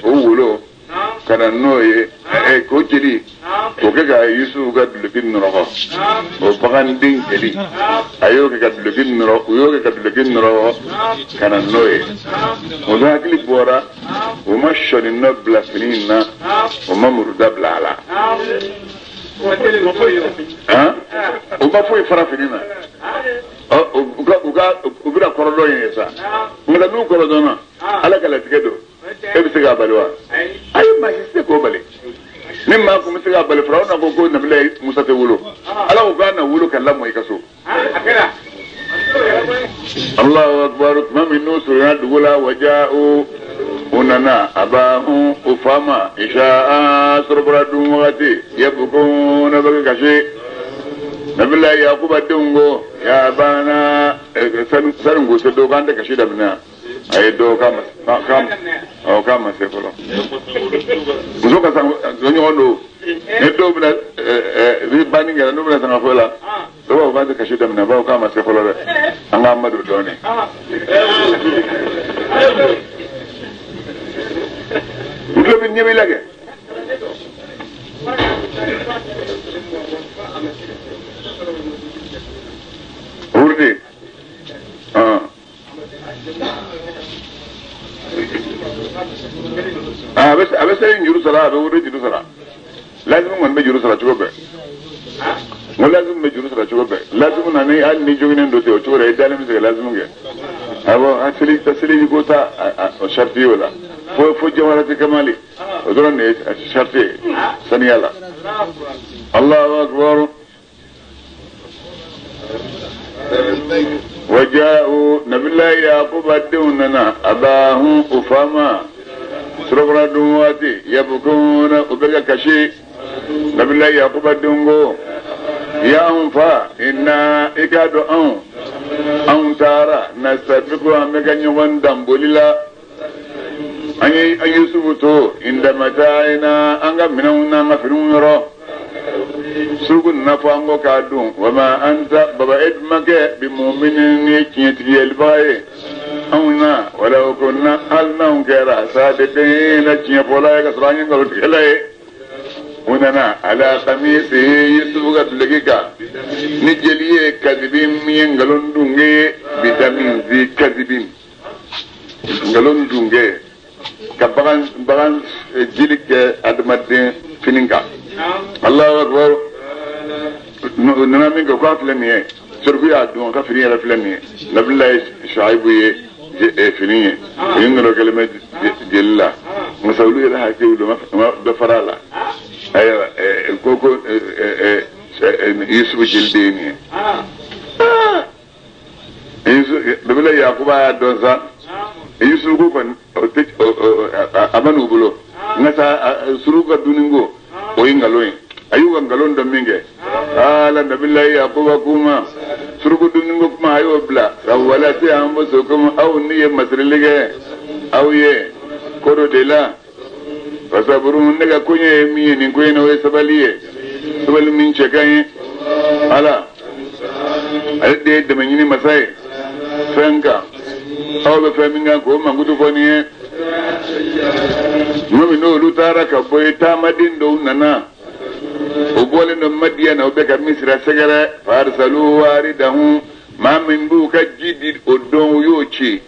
o wolo ka na n'o ye k'o jeli k'o kɛ ka Yusufu Yusufu ka duloki nɔrɔgɔ o baganden jeli a y'o kɛ ka duloki nɔrɔ u y'o kɛ ka duloki nɔrɔgɔ ka na n'o ye o hakili bɔra u ma sɔɔni nɔ bila fini in na u ma muruda bila a la u ma foyi fara fini na u bɛna kɔrɔdɔn yen sa nka n'u kɔrɔdɔnna ala ka latigɛ don e bɛ se k'a bali wa ayi maa si tɛ se k'o bali ni maa kun bɛ se k'a bali Firawuna ko ko Nabilayi Musa tɛ wolo ala ko k'a na wolo ka lamɔ i ka so. Allahu akbar tuma min n'u surunya dugu la waja'u u nana abahum u fa ma isha'a surabara dun wagati yabukuna bɛ kasi Nabilayi Yakuba denw ko ya abana sani k'u se dɔw k'an tɛ kasi daminɛ a ye dɔw k'a ma se fɔlɔ muso ka san ɲɔgɔn don ni dɔw bɛna ni banni kɛra n'u bɛna sanga foyi la dɔw b'a fɔ k'an tɛ kasi daminɛ bawo k'a ma se fɔlɔ dɛ an k'an madon dɔɔnin. N tulo bɛ ɲɛ b'i la kɛ. Wurudi. A bɛ seli juru sara a bɛ wuri juru sara lazimu kɔni bɛ juru sara cogo bɛɛ n ko lazimu bɛ juru sara cogo bɛɛ lazimu na ni hali ni joginen don ten o cogo la i dalen bɛ se ka lazimu kɛ awɔ a seli seliji ko ta o sariti ye o la fo jawarati kamali o dɔrɔn de ye sariti ye saniya la Allahu akbar. Waja'u Nabilayi Yakuba denw nana abahum u fa ma surafana dun waati yabukuna u bɛ ka kasi Nabilayi Yakuba denw ko ya anw fa inna i k'a dɔn anw anw taara nastabiqu an bɛ ka ɲɔgɔn dan boli la an ye Yusufu to inda mata'ina an ka minɛnw n'an ka finiw yɔrɔ suruku nana fɔ an kɔ k'a dun wa ma anta baba e dun ma kɛ bi muminin ni tiɲɛtigiyalibaga ye anw na walaw kunna hali n'anw kɛra sadiqina tiɲɛfɔla ye ka sɔrɔ an ye nkalontigɛla ye u nana ala kamisihi Yusufu ka duloki kan ni jeli ye kadibin min ye nkalon dunge ye bidamin zi kadibin nkalon dunge ka bagan jeli kɛ adamaden fini kan Allahu akbar u nana min kɛ k'a filɛ nin ye suruku y'a dun a ka fini yɛrɛ filɛ nin ye Nabilayi Shuayibu ye fini ye fini nɔrɔ kɛlen bɛ jeli la masa olu yɛrɛ hakili u ma dɔ fara a la ayiwa ko Yusufu jeli de ye nin ye Nabilayi Yakuba y'a dɔn sa Yusufu ko kɔni o tɛ a ma n'u bolo nka sa suruku ka dumuni ko o ye nkalon ye a y'u ka nkalon dɔn min kɛ ala Nabilayi Yakuba k'u ma suruku dumuni ko kuma a y'o bila sawalati anfusukum aw ni ye masirili kɛ aw ye ko dɔ de la fasaburun ne ka koɲɛ ye min ye nin ko in na o ye sabali ye sabali min cɛ ka ɲi ala ale de ye dɛmɛ ɲini masa ye fɛn kan aw bɛ fɛn min kan k'o mankutu fɔ nin ye tuma min n'olu taara ka bɔ yen taamaden dɔw nana o bɔlen don Madiyana o bɛ ka Misira sɛgɛrɛ farsalu waridahum maa min b'u ka ji di o don u y'o ci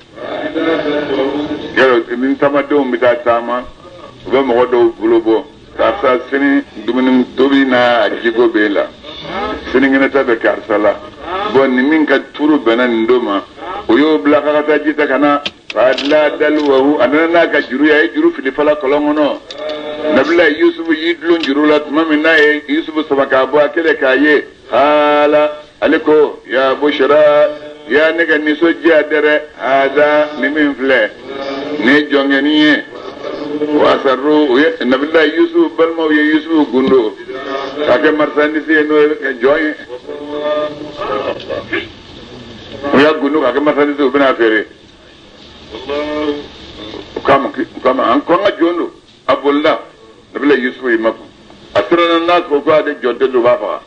yɔrɔ ni taamadenw bɛ taa taama u bɛ mɔgɔ dɔw bolo bɔ karisa sini dumuni tobi n'a jiko b'e la sinikɛnɛ ta bɛ karisa la bɔn nin min ka turu bɛnna nin don ma o y'o bila k'a ka taa ji ta ka na fadila daliwahu a nana n'a ka juru ye a ye juru fili fala kɔlɔn kɔnɔ Nabilayi Yusufu y'i dulon juru la tuma min n'a ye Yusufu sama k'a bɔ a kɛlen k'a ye haala ale ko ya bushra ya ne ka nisɔndiya dɛrɛ hada ni min filɛ nin ye jɔnkɛnin ye wasarru u ye Nabilayi Yusufu balimaw ye Yusufu gundo k'a kɛ marchandise ye n'o ye jɔn ye u y'a gundo k'a kɛ marchandise u bɛna feere u k'a ma an ko an ka jɔn don a bolila Nabilayi Yusufu y'i makun a siranna n'a ko k'ale jɔn tɛ don u b'a faga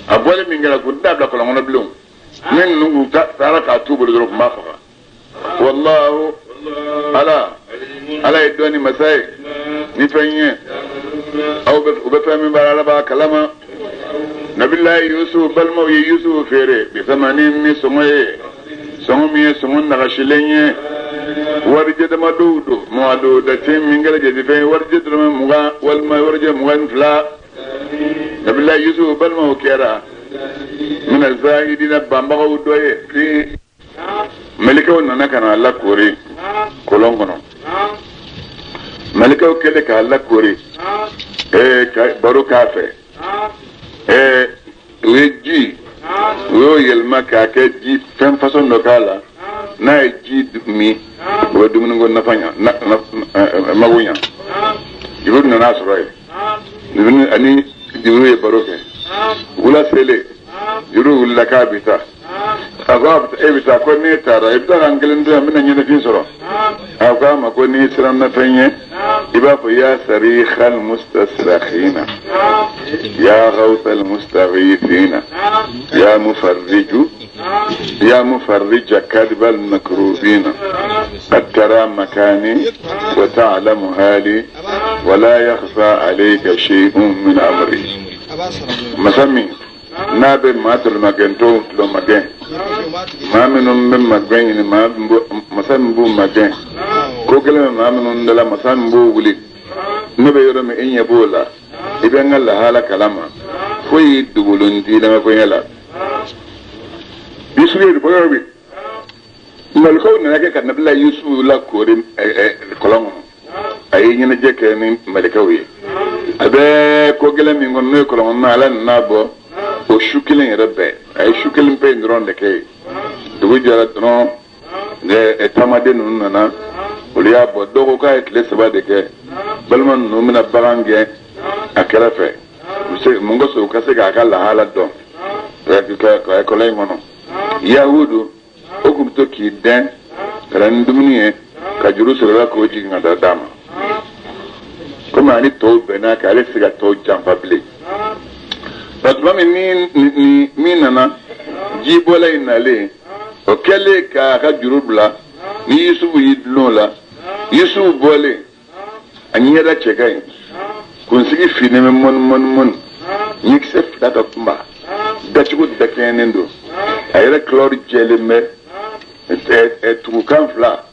a bɔlen min kɛra kun tɛna bila kɔlɔn kɔnɔ bilen ni ninnu kun taara k'a t'u bolo dɔrɔn kun b'a faga wallahu ala ala ye dɔnni masa ye ni fɛn ye Aw bɛ u bɛ fɛn min baara, Ala b'a kalama. Nabilayi Yusuf balimaw ye Yusuf feere bisamani ni sɔngɔ ye, sɔngɔ min ye sɔngɔ nagasilen ye. Warijɛ damadɔw don, mɔgɔdɔ min kɛra jatefɛn ye, warijɛ dɔrɔmɛ 20 walima warijɛ 22. Nabilayi Yusuf balimaw kɛra mina zahidina, banbagaw dɔ ye. Fi mɛlɛkɛw nana ka na a lakori kɔlɔn kɔnɔ. Mɛlɛkɛw kɛlen k'a lakori, ka baro k'a fɛ, u ye ji, u y'o yɛlɛma k'a kɛ ji fɛn fasɔn dɔ k'a la. N'a ye ji min, o bɛ dumuniko nafa ɲa, mago ɲa. Jibril nana sɔrɔ yen, ani Jibril ye baro kɛ. Wula selen, Jibril wulila k'a bɛ taa. A ko e bɛ taa? Ko n'e taara, i bɛ taa ka n kelen to yan, n bɛna ɲɛnafin sɔrɔ. A ko a ma ko n'i siranna fɛn ɲɛ, i b'a fɔ ya sarihal mustasrahina, ya ghawthal mustaghithina, ya mufarriju, ya mufarrija kadbal makrubina, qad tara makani wa ta'lamu hali wa la yakhfa alayka shay'un min amri. Masa min n'a bɛ maa tɔlɔmagɛntɔw tɔlɔmagɛn, maa minnu bɛ magɛn ɲini, maa masa min b'u magɛn, ko gɛlɛn bɛ maa minnu da la, masa min b'o wuli. Ne bɛ yɔrɔ min, i ɲɛ b'o la, i bɛ n ka lahala kalama, foyi dogolen t'i lamɛnkoɲɛ la. Yusufu ye bɔ yɔrɔ min, malikaw nana kɛ ka Nabila Yusufu lakori kɔlɔn kɔnɔ. A ye ɲɛnajɛ kɛ ni malikaw ye. A bɛ ko gɛlɛn min kɔnɔ, n'o ye kɔlɔn kɔnɔ, Ala nana bɔ o su kelen yɛrɛ bɛɛ. A ye su kelen pe in dɔrɔn de kɛ yen. Dugu jɛra dɔrɔn, taamaden ninnu nana, olu y'a bɔ. Dɔw ko k'a ye tile 3 de kɛ. Balima ninnu bɛna bagan gɛn a kɛrɛfɛ, u se mun kosɔn u ka se k'a ka lahala dɔn kɔlɔn in kɔnɔ. Yahudu o tun bɛ to k'i dɛn ka na ni dumuni ye, ka juru sɔrɔ la k'o jigin ka taa d'a ma. Komi ani tɔw bɛnna kan, ale tɛ se ka tɔw janfa bilen. Nka tuma min ni min nana, jibɔla in nalen, o kɛlen k'a ka juru bila, ni Yusufu y'i dulon o la. Yusufu bɔlen, a ɲɛda cɛ ka ɲi, kunsigi finnen bɛ mɔni mɔni mɔni, ɲɛkisɛ fila ka kunba, dacogo dakɛɲɛnen don, a yɛrɛ kulɔri jɛlen bɛ, tugukan fila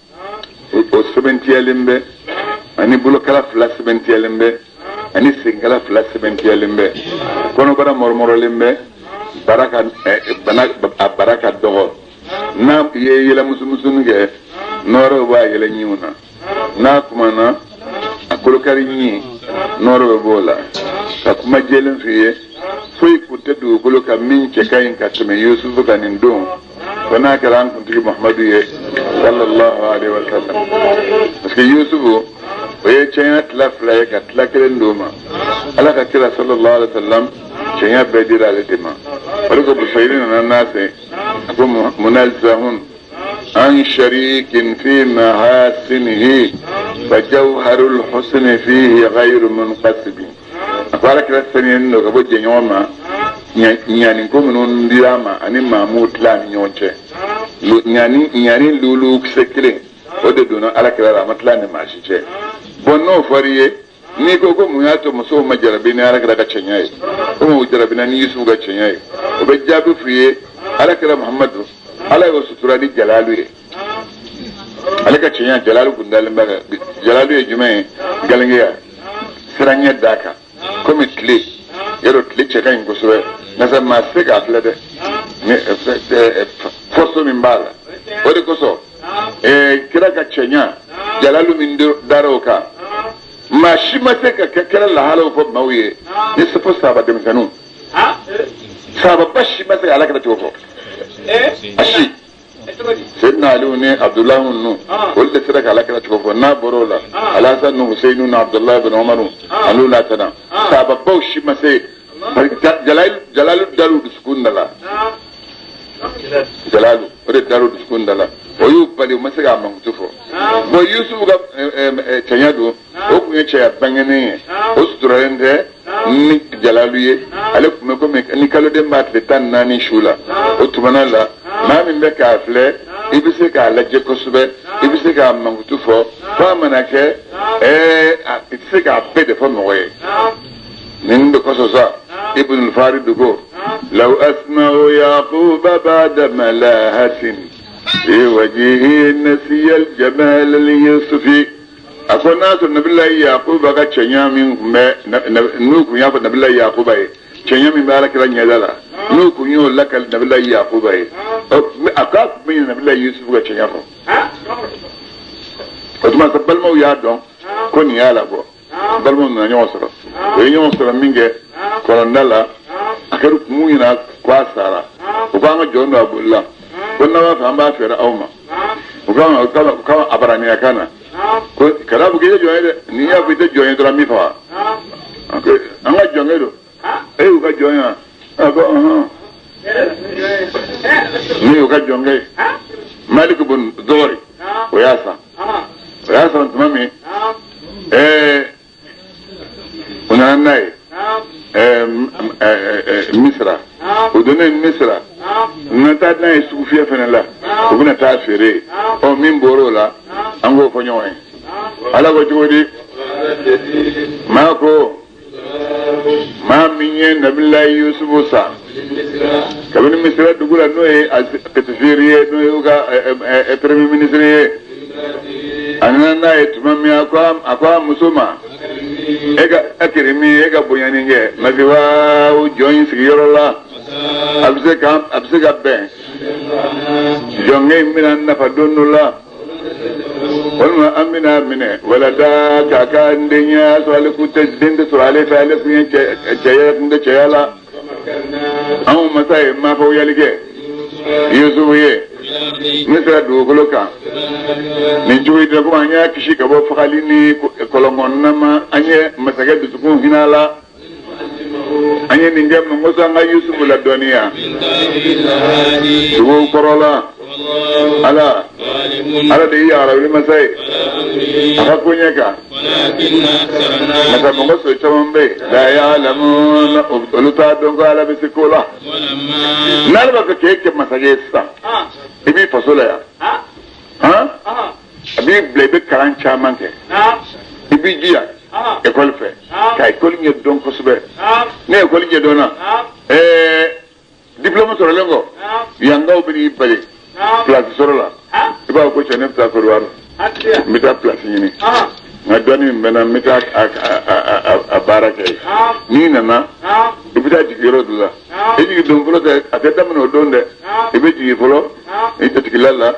o sɛbɛntiyalen bɛ, ani bolokala fila sɛbɛntiyalen bɛ, ani senkala fila sɛbɛntiyalen bɛ, kɔnɔbara mɔrɔmɔrɔlen bɛ, bara ka bana, a bara ka dɔgɔ. N'a ye yɛlɛ musumusunin kɛ, nɔɔrɔ b'a yɛlɛ ɲinw na. N'a kumana, a kolokari ɲin, nɔɔrɔ bɛ b'o la. Ka kuma jɛlen f'i ye, foyi kun tɛ dugukolo kan min cɛ ka ɲi ka tɛmɛ Yusufu kan nin don, fo n'a kɛra an kuntigi Muhamadu ye sallallahu alaihi wa sallam. Parce que Yusufu o ye cɛnya tila fila ye, ka tila kelen d'o ma. Ala ka kira sallallahu alaihi wa sallam, cɛnya bɛɛ dira ale de ma. O de ko Busayiri nana n'a se, a ko munazzahun an sharikin fi mahasinihi fa jawharul husni fihi ghayru munqasibi. A ko Ala kira saniyalen don ka bɔ jɛɲɔgɔn ma, ɲaniko minnu dira a ma ani maamuw tila ni ɲɔgɔn cɛ. Ɲani lulu kisɛ kelen o de donna Ala kira la, a ma tila ni maa si cɛ. Bɔn, n'o fɔr'i ye, n'i ko ko mun y'a to musow ma jarabi ni Ala kira ka cɛɲa ye, komi u jarabina ni Yusufu ka cɛɲa ye, o bɛ jaabi f'i ye. Ala kira Muhamadu, Ala y'o sutura ni jalalu ye. Ale ka cɛɲa jalalu kun dalen b'a kan. Jalalu ye jumɛn ye? Galengeya siranɲɛ d'a kan komi tile. Yarɔ, tile cɛ ka ɲi kosɛbɛ, nka maa tɛ se k'a filɛ dɛ, force min b'a la. O de kosɔn kira ka cɛɲa jalalu min dara o kan, maa si ma se ka kɛ kɛra lahalaw fɔ maaw ye ni sefo saba denmisɛnninw. Sababa si ma se ka Ala kɛra cogo fɔ, a si. Seydina Aliyu ni Abudulayi ninnu, olu de sera ka Ala kɛra cogo fɔ. N'a bɔra o la, Alhasan ni Huseyinu ni Abudulayi bin Umaru ani n'a tana sababaw si ma se. Jalalu dar'u dusukun da la, jalalu o de dar'u dusukun da la, o y'u bali, u ma se k'a mankutu fɔ. Bɔn, Yusufu ka cɛɲɛ don, o tun ye cɛya bangenen ye, o suturalen tɛ ni jalalu ye. Ale tun bɛ komi ni kaloden b'a tile 14 su la, o tumana la, maa min bɛ k'a filɛ I bɛ se k'a lajɛ kosɛbɛ, i bɛ se k'a mankutu fɔ, f'a mana kɛ i tɛ se k'a bɛɛ de fɔ mɔgɔ ye. Nin de kosɔn sa Ibn Farid ko law asma'u Yaquba ba'da malahatin fi wajhihi nasiya al-jamal li-Yusufi. A ko n'a sɔrɔ Nabilayi Yakuba ka cɛɲa min tun bɛ n'u tun y'a fɔ Nabilayi Yakuba ye, cɛɲa min bɛ Alakira ɲɛda la, n'u tun y'o lakali Nabilayi Yakuba ye, a k'a tun bɛ ɲinɛ Nabilayi Yusufu ka cɛɲa kɔ. O tuma sa balimaw y'a dɔn ko nin y'a labɔ. Balimaw nana ɲɔgɔn sɔrɔ. O ye ɲɔgɔn sɔrɔ min kɛ kɔlɔnda la, a kɛra kun ɲɛna ko a sara. O ko an ka jɔn don a bolila. Ko n'a b'a fɛ an b'a feere aw ma. O ko a baraniya kan na. Ko kana fɔ k'i tɛ jɔn ye dɛ, n'i y'a fɔ i tɛ jɔn ye dɔrɔn n b'i faga. An ka jɔnkɛ don. E y'u ka jɔn ye wa? A ko ɔhɔn. Ne y'u ka jɔnkɛ ye. Malik bun Zɔri, o y'a san. O y'a san tuma min, u nana n'a ye Misira. U donnen Misira, u nana taa n'a ye sugufiyɛ fana la, u bɛna taa feere. Ɔ min bɔr'o la, an k'o fɔ ɲɔgɔn ye. Ala ko cogo di? Maa ko maa min ye Nabilayi Yusufu san kabini Misira dugu la, n'o ye Petifiri ye, n'o y'u ka premier ministre ye, a nana n'a ye tuma min, a ko a muso ma, e ka akirimi, e ka bonyani kɛ masiwa jɔn in sigiyɔrɔ la, a bɛ se ka bɛn jɔnkɛ in bɛna nafa don dɔ la, walima an bɛna minɛ walada k'a ka denya sɔrɔ, ale kun tɛ den tɛ sɔrɔ ale fɛ, ale kun ye cɛya kun tɛ cɛya la. Anw masa ye mafɔyali kɛ Yusufu ye Misira dugukolo kan nin cogo in na, komi an y'a kisi ka bɔ fagali ni kɔlɔnkɔnɔna ma, an ye masakɛ dusukun hinɛ a la, an ye nin kɛ mun kosɔn? An ka Yusufu ladɔnniya duguw kɔrɔ la. Ala Ala de ye yarawuli masa ye a ka koɲɛ kan. Masa mɔgɔ so caman bɛ yen la ya'lamun, olu t'a dɔn ko Ala bɛ se ko la. N'Ala b'a fɛ k'e kɛ masakɛ ye sisan, i b'i faso la yan, han, a b'i bila i bɛ kalan caman kɛ, i b'i jija ekɔli fɛ ka ekɔli ɲɛ dɔn kosɛbɛ. Ni ekɔli ɲɛ dɔnna, diplôme sɔrɔlen kɔ, yankaw bɛ n'i bali place sɔrɔ la, i b'a fɔ ko cɛ ne bɛ taa Kɔdiwari, n bɛ taa place ɲini, nka dɔnni min bɛ n na, n bɛ taa a baara kɛ yen. N'i nana, i bɛ taa jigin yɔrɔ dɔ la, i jigin don fɔlɔ tɛ, a tɛ daminɛ o don dɛ, i bɛ jigin fɔlɔ i jatigila la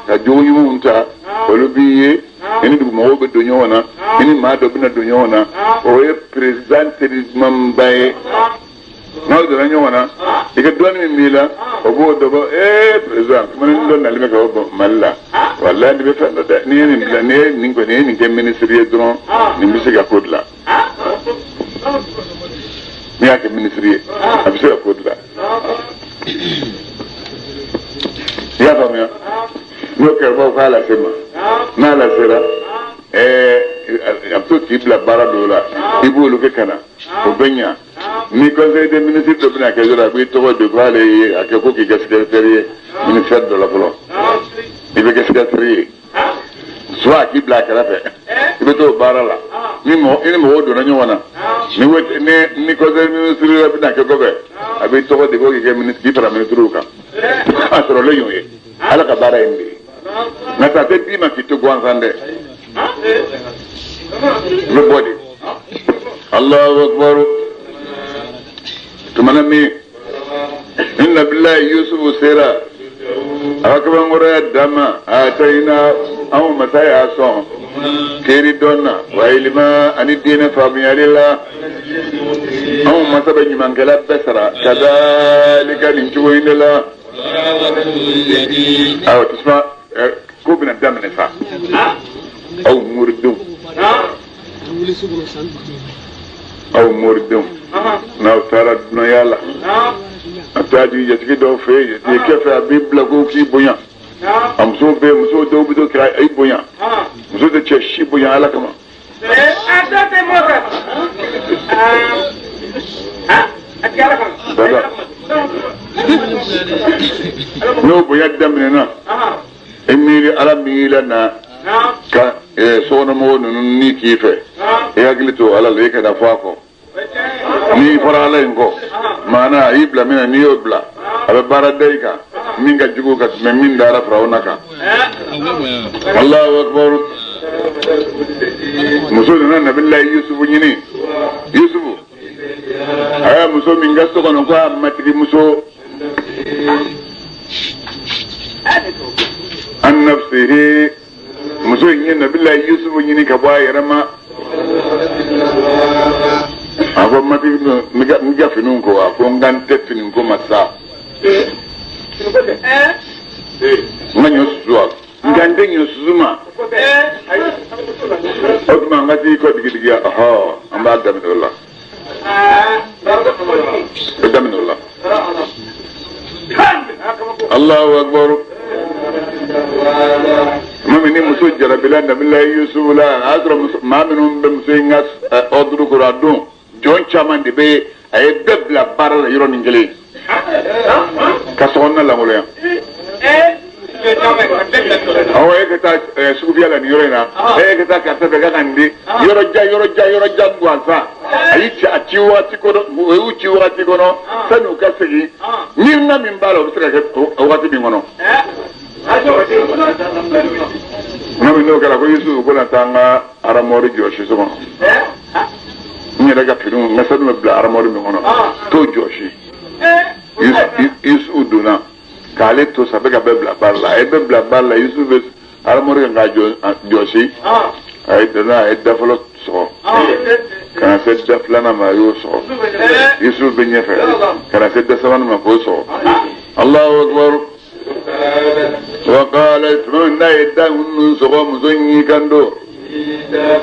ka jogo ɲumanw ta, olu b'i ye, i ni dugumɔgɔw bɛ don ɲɔgɔn na, i ni maa dɔ bɛna don ɲɔgɔn na, o ye président terimanba ye. N'aw donna ɲɔgɔn na, i ka dɔnni min b'i la, o b'o dɔ bɔ. Président, kuma ni dɔ nali bɛ ka bɔ Mali la, walahi nin bɛ fɛn dɔ dɛ, n'i ye nin bila, n'i ye nin kɔni, n'i ye nin kɛ ministre ye dɔrɔn, nin bɛ se ka ko dilan. N'i y'a kɛ ministre ye, a bɛ se ka ko dilan. I y'a faamuya? N'o kɛra, baw k'a lase ma, n'a lasera, a bɛ to k'i bila baara dɔw la, i b'olu kɛ ka na, o bɛ ɲa. Ni conseil des ministres dɔ bɛna kɛ dɔrɔn, a b'i tɔgɔ de ko ale ye a kɛ ko k'i kɛ secrétaire ye ministère dɔ la fɔlɔ, i bɛ kɛ secrétaire ye, soit a k'i bila a kɛrɛfɛ, i bɛ t'o baara la. Ni mɔgɔ i ni mɔgɔw donna ɲɔgɔn na, ni conseil des ministres yɛrɛ bɛna kɛ kɔfɛ, a b'i tɔgɔ de ko k'i kɛ ministre, k'i fara ministre kan. A sɔrɔlen y'o ye, Ala ka baara ye nin de ye. Nka sa tɛ d'i ma k'i to gansan dɛ, i bɛ bɔ de. Allahu akbar. Tumana min ni Nabilayi Yusufu sera a ka kabankɔrɔya dan ma, a tayina anw masa y'a sɔn keri dɔn na wa ilima ani diinɛ faamuyali la. Anw masa bɛ ɲumankɛla bɛɛ sara kadalika nin cogo in de la. Ayiwa, tasuma ko bɛna daminɛ sa. Aw moridenw, aw moridenw, n'aw taara dunanya la, a taa jigin jatigi dɔw fɛ yen, jatigikɛ fɛ, a b'i bila ko k'i bonya. A musow bɛ yen, musow dɔw bɛ to k'a i bonya, muso tɛ cɛ si bonya Ala kama. Baba, n'o bonya daminɛna, E miiri ala min la na ka sokɔnɔmɔgɔw ninnu ni k'i fɛ i hakili to ala la i kana fɔ a kɔ n'i fɔra ala in kɔ maana a y'i bila min na n'i y'o bila a bɛ baara da i kan min ka jugu ka tɛmɛ min dara Firawuna kan. Allahu akbar. Muso nana Nabilayi Yusufu ɲini. Yusufu a y'a muso min ka so kɔnɔ ko a matigi muso an nafsihi muso in ye Nabilayi Yusufu ɲini ka bɔ a yɛrɛ ma. A ko matigi n ka finiw ko a ko n ka n tɛ fini ko ma sa n ka ɲɔ susu wa nka n tɛ ɲɔ susu ma o tuma n ka t'i kɔ digidigi ɔhɔ an b'a daminɛ o la o daminɛ o la. Allahu akbar. Maa min ni muso jarabila Nabilayi Yusufu la a y'a sɔrɔ maa minnu bɛ muso in ka ɔduru kɔrɔ a don jɔn caman de bɛ a ye bɛɛ bila baara la yɔrɔnin kelen ka sokɔnɔna lankolonya. Awɔ e ka taa sugufiyɛ la nin yɔrɔ in na e ka taa karisa fɛ k'a ka nin di yɔrɔ jan yɔrɔ jan yɔrɔ jan gansan a y'i ci a ci waati kɔnɔ o y'u ci waati kɔnɔ sani u ka segin miirina min b'a la o bɛ se ka kɛ o waati min kɔnɔ. N'a min n'o kɛra ko Yusufu ko na taa n ka aramɔri jɔsi so kɔnɔ n yɛrɛ ka finiw n ka sanu bɛ bila aramɔri min kɔnɔ t'o jɔsi. Yusufu donna k'ale to sa bɛ ka bɛɛ bila baara la a ye bɛɛ bila baara la Yusufu bɛ aramɔri kan k'a jɔsi a ye donna a ye da fɔlɔ sɔgɔ ka na se da filanan ma a y'o sɔgɔ Yusufu bɛ ɲɛfɛ ka na se da sabanan ma k'o sɔgɔ. Allahu akbar. Wa qala tuma n'a ye da ninnu sɔgɔ muso in y'i kan don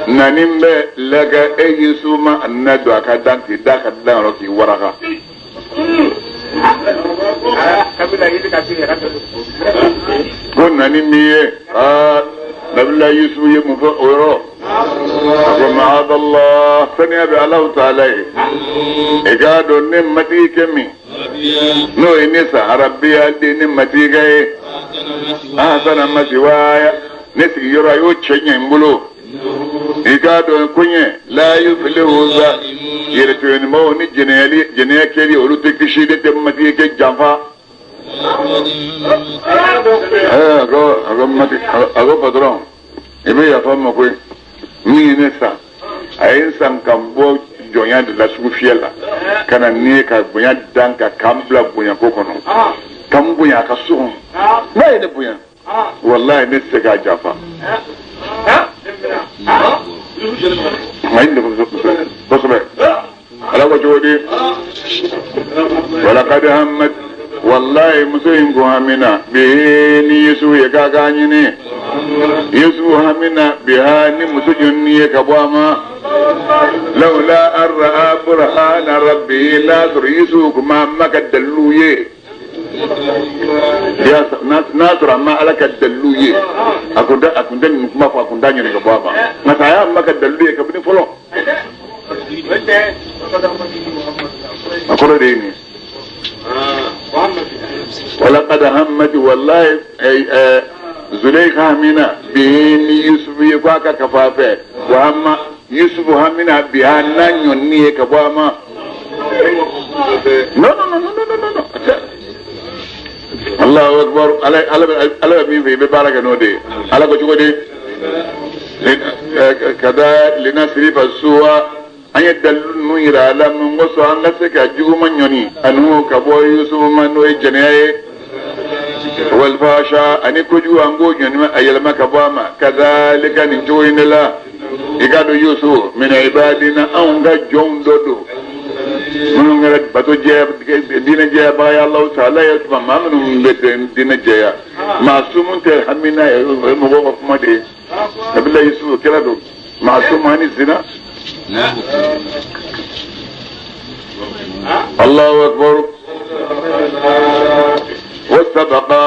nani bɛ laka e Yusufu ma a nana don a ka dan k'i da ka dan yɔrɔ k'i waraka. Ko nani min ye aa Nabilayi Yusufu ye mun fɔ o yɔrɔ a ko maadallah saniya bɛ Alahu taala ye i k'a dɔn ne matigi kɛ min n'o ye ne sa arabiya den ne matigi kɛ ye ahasana masiwaya ne sigiyɔrɔ a y'o cɛ ɲɛ n bolo i k'a dɔn ko ɲɛ la yuflihu za yɛrɛtɔɲɔgɔnbaw ni jɛnɛya kɛli olu tɛ kisi ne tɛ matigi kɛ janfa. A ko patron i bɛ yafa n ma koyi min ye ne san a ye n san ka n bɔ jɔnya de la sugu fiyɛ la ka na ni ye ka bonya da n kan ka n bila bonyako kɔnɔ ka n bonya a ka so kɔnɔ n'a ye ne bonya walayi ne tɛ se k'a janfa. A ye nin kosɛbɛ ala ko cogo di walakadi hammat wallahi muso in ko hamina bihi ni Yusufu ye k'a k'a ɲini Yusufu hamina biha ni muso ɲinini ye ka bɔ a ma lawla an ra'a burhana rabbihi n'a sɔrɔ Yusufu kun ma ka dalilu ye n'a sɔrɔ a ma ala ka dalilu ye a kun tɛ nin kuma fɔ a kun t'a ɲini ka bɔ a ma nka a y'a ma ka dalilu ye kabini fɔlɔ a kɔrɔ de ye nin ye. Walaqad hammat wallahi Zulaikha hamina bihi ni Yusufu ye ko a ka kafa fɛ wa hamma Yusufu hamina biha n'a ɲɔni ye ka bɔ a ma. Non non non non non non Allahu akbar. Ala bɛ min fɛ i bɛ baara kɛ n'o de ye. Ala ko cogo di kada linasrifa suwa an ye dalilu ninnu yira a la mun kosɔn an ka se ka juguman ɲɔni ani ka bɔ Yusufu ma n'o ye jɛnɛya ye walfasha ani kojugu an k'o ɲɔni a yɛlɛma ka bɔ a ma kadhalika nin cogo in de la i k'a dɔn Yusufu min ibadina anw ka jɔnw dɔ don minnu kɛra bato jɛya diinɛ jɛyabaga ye Alahu taala ye tuma maa minnu bɛ diinɛ jɛya maa sumu tɛ hamina ye o ye mɔgɔw ka kuma de ye Nabila Yusufu kɛra don maa sumu ani zina. Allahu akbar. Wasabaqa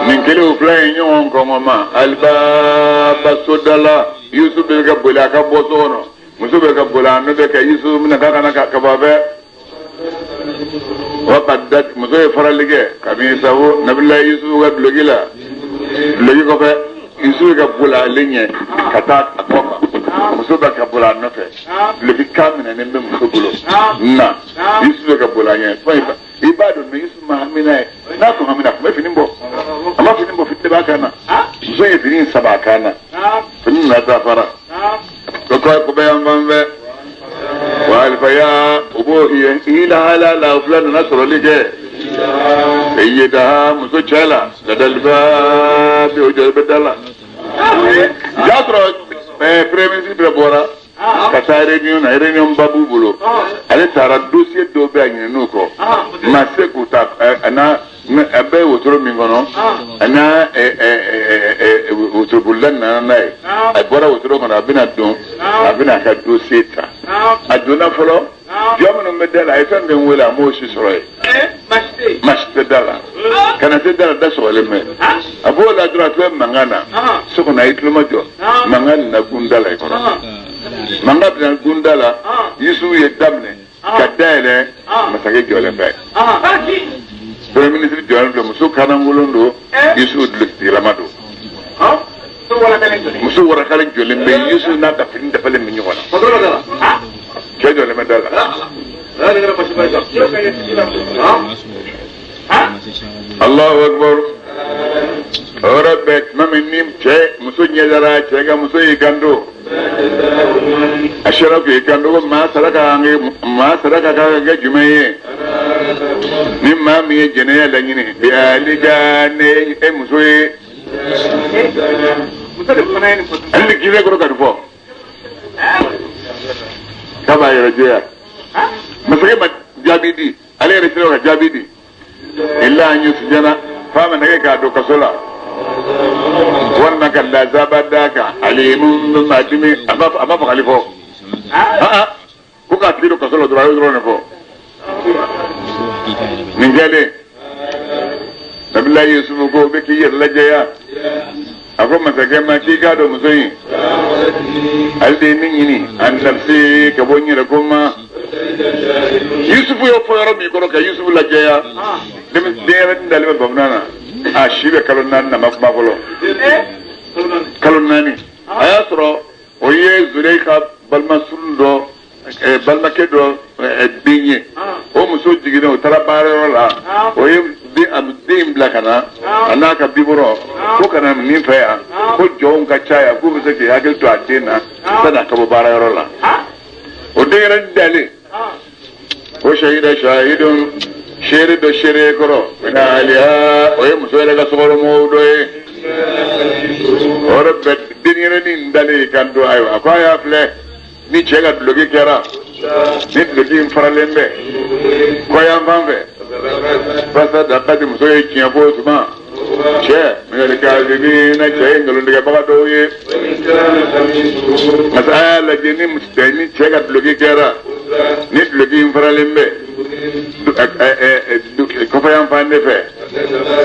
nin kelen fila ye ɲɔgɔn kɔngɔ ma alibaba soda la Yusufu bɛ ka boli a ka bɔ so kɔnɔ muso bɛ ka boli a nɔfɛ ka Yusufu minɛ k'a kana ka bɔ a fɛ wa qaddat muso ye farali kɛ kabini sabu Nabila Yusufu ka duloki la Duloki kɔfɛ Yusufu ka boli ale ɲɛ ka taa a kɔ kan muso bɛ ka boli a nɔfɛ duloki kan minɛnen bɛ muso bolo na Yusufu ka boli a ɲɛ fɛn i b'a dɔn Yusufu ma hamina ye n'a tun hamina a tun bɛ fini bɔ a ma fini bɔ fini de b'a kan na muso ye fini saba a kan na fini nana taa fara ko ko bɛ yan fan fɛ wa alifaya o b'o ye i lahala la o fila nana sɔrɔli kɛ seyida muso cɛ la ladaliba bi o jɔ bɛ da la y'a sɔrɔ premier ministre bɛɛ bɔra ka taa réunion na réunion ba b'u bolo ale taara dossier dɔw bɛ a ɲinɛ kɔ ma se k'u ta a n'a a bɛ wotoro min kɔnɔ a n'a wotorobolila nana n'a ye a bɔra wotoro kɔnɔ a bɛna don a bɛna a ka dossier ta a donna fɔlɔ jɔn minnu bɛ da la a ye fɛn fɛn wele a m'o si sɔrɔ yen masi tɛ da la ka na se da la da sɔgɔlen bɛ a b'o la dɔrɔn a tun bɛ mankan na so kɔnɔ a y'i tulo majɔ mankan nana gun da la i kɔrɔ mankan bɛna gun da la Yusufu ye daminɛ ka dayɛlɛ masakɛ jɔlen bɛ premier ministre jɔlen don muso kanankolon don Yusufu dulokitigilama don muso warakalen jɔlen bɛ Yusufu n'a ka fini dafalen bɛ ɲɔgɔn na cɛ jɔlen bɛ da la Allahu akbar o yɔrɔ bɛɛ tuma min ni cɛ muso ɲɛdara cɛ ka muso y'i kanto a sera k'i kanto ko maa saraka ka kan ka kɛ jumɛn ye ni maa min ye jɛnɛya laɲini bi alika ne e muso ye ale de k'i bɛ kɔrɔ ka nin fɔ k'a b'a yɛrɛ jɛya masakɛ ma jaabi di ale yɛrɛ sera ka jaabi di illa an yusjana fa ma nɛgɛ k'a don kaso la walima ka lazaba d'a kan alimu ma dimi a ma fagali fɔ ko k'a tigi don kaso la dɔrɔn a y'o dɔrɔn de fɔ nin kɛlen nabila Yusufu ko bɛ k'i yɛrɛ lajɛya a ko masakɛ ma k'i k'a dɔn muso in ale de ye ne ɲini a nafsi ka bɔ n yɛrɛ ko ma Yusufu y'o fɔ yɔrɔ min kɔrɔ ka Yusufu lajɛya denyɛrɛnin dalen bɛ bamanan na a si bɛ kalo 4 na ma kuma fɔlɔ kalo 4 a y'a sɔrɔ o ye Zuleyika balimasurun dɔ balimakɛ dɔ den ye o muso jiginna o taara baarayɔrɔ la o ye den bila ka na a n'a ka bibɔrɔ ko ka na nin fɛ yan ko jɔnw ka ca yan k'u bɛ se k'i hakili to a den na sanni a ka bɔ baarayɔrɔ la o denyɛrɛnin dalen o sahida sahidun seere dɔ seere kɔrɔ mina aliha o ye muso yɛrɛ ka sokɔnɔmɔgɔw dɔ ye o yɔrɔ bɛɛ denyɛrɛnin dalen kan don ayiwa a ko a y'a filɛ ni cɛ ka duloki kɛra ni duloki in faralen bɛ kɔyan fan fɛ basa dakati muso ye tiɲɛ fɔ o tuma cɛ minɛlikazimi na cɛ ye nkalontigɛbaga dɔw ye masa a y'a lajɛ ni cɛ ka duloki kɛra ni duloki in faralen bɛ kɔfɛ yan fan de fɛ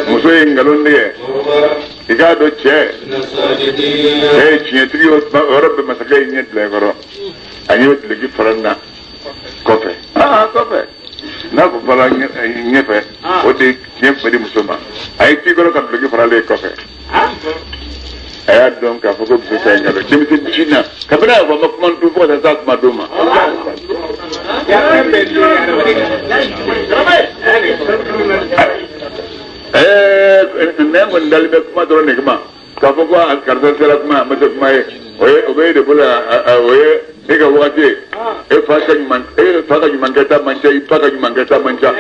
muso ye nkalon tigɛ i k'a dɔn cɛ ye tiɲɛtigi o yɔrɔ bɛɛ masakɛ ye ɲɛ bila i kɔrɔ a ɲɛ bɛ duloki fara na kɔfɛ kɔfɛ n'a ko fara ɲɛfɛ o de ye tiɲɛ tun bɛ di muso ma a ye t'i kɔrɔ ka duloki faralen kɔfɛ a y'a dɔn k'a fɔ ko muso ta ye nkalon denmisɛnnin ci na kabini a y'a fɔ a ma kuma dun fo ka taa s'a kuma don ma. Nɛ kɔni dalen bɛ kuma dɔrɔn de kama k'a fɔ ko karisa sera kuma a ma se kuma ye o ye o bɛ e de bolo o ye e ka wagati ye e fa ka ɲuman kɛta man ca i ba ka ɲuman kɛta man ca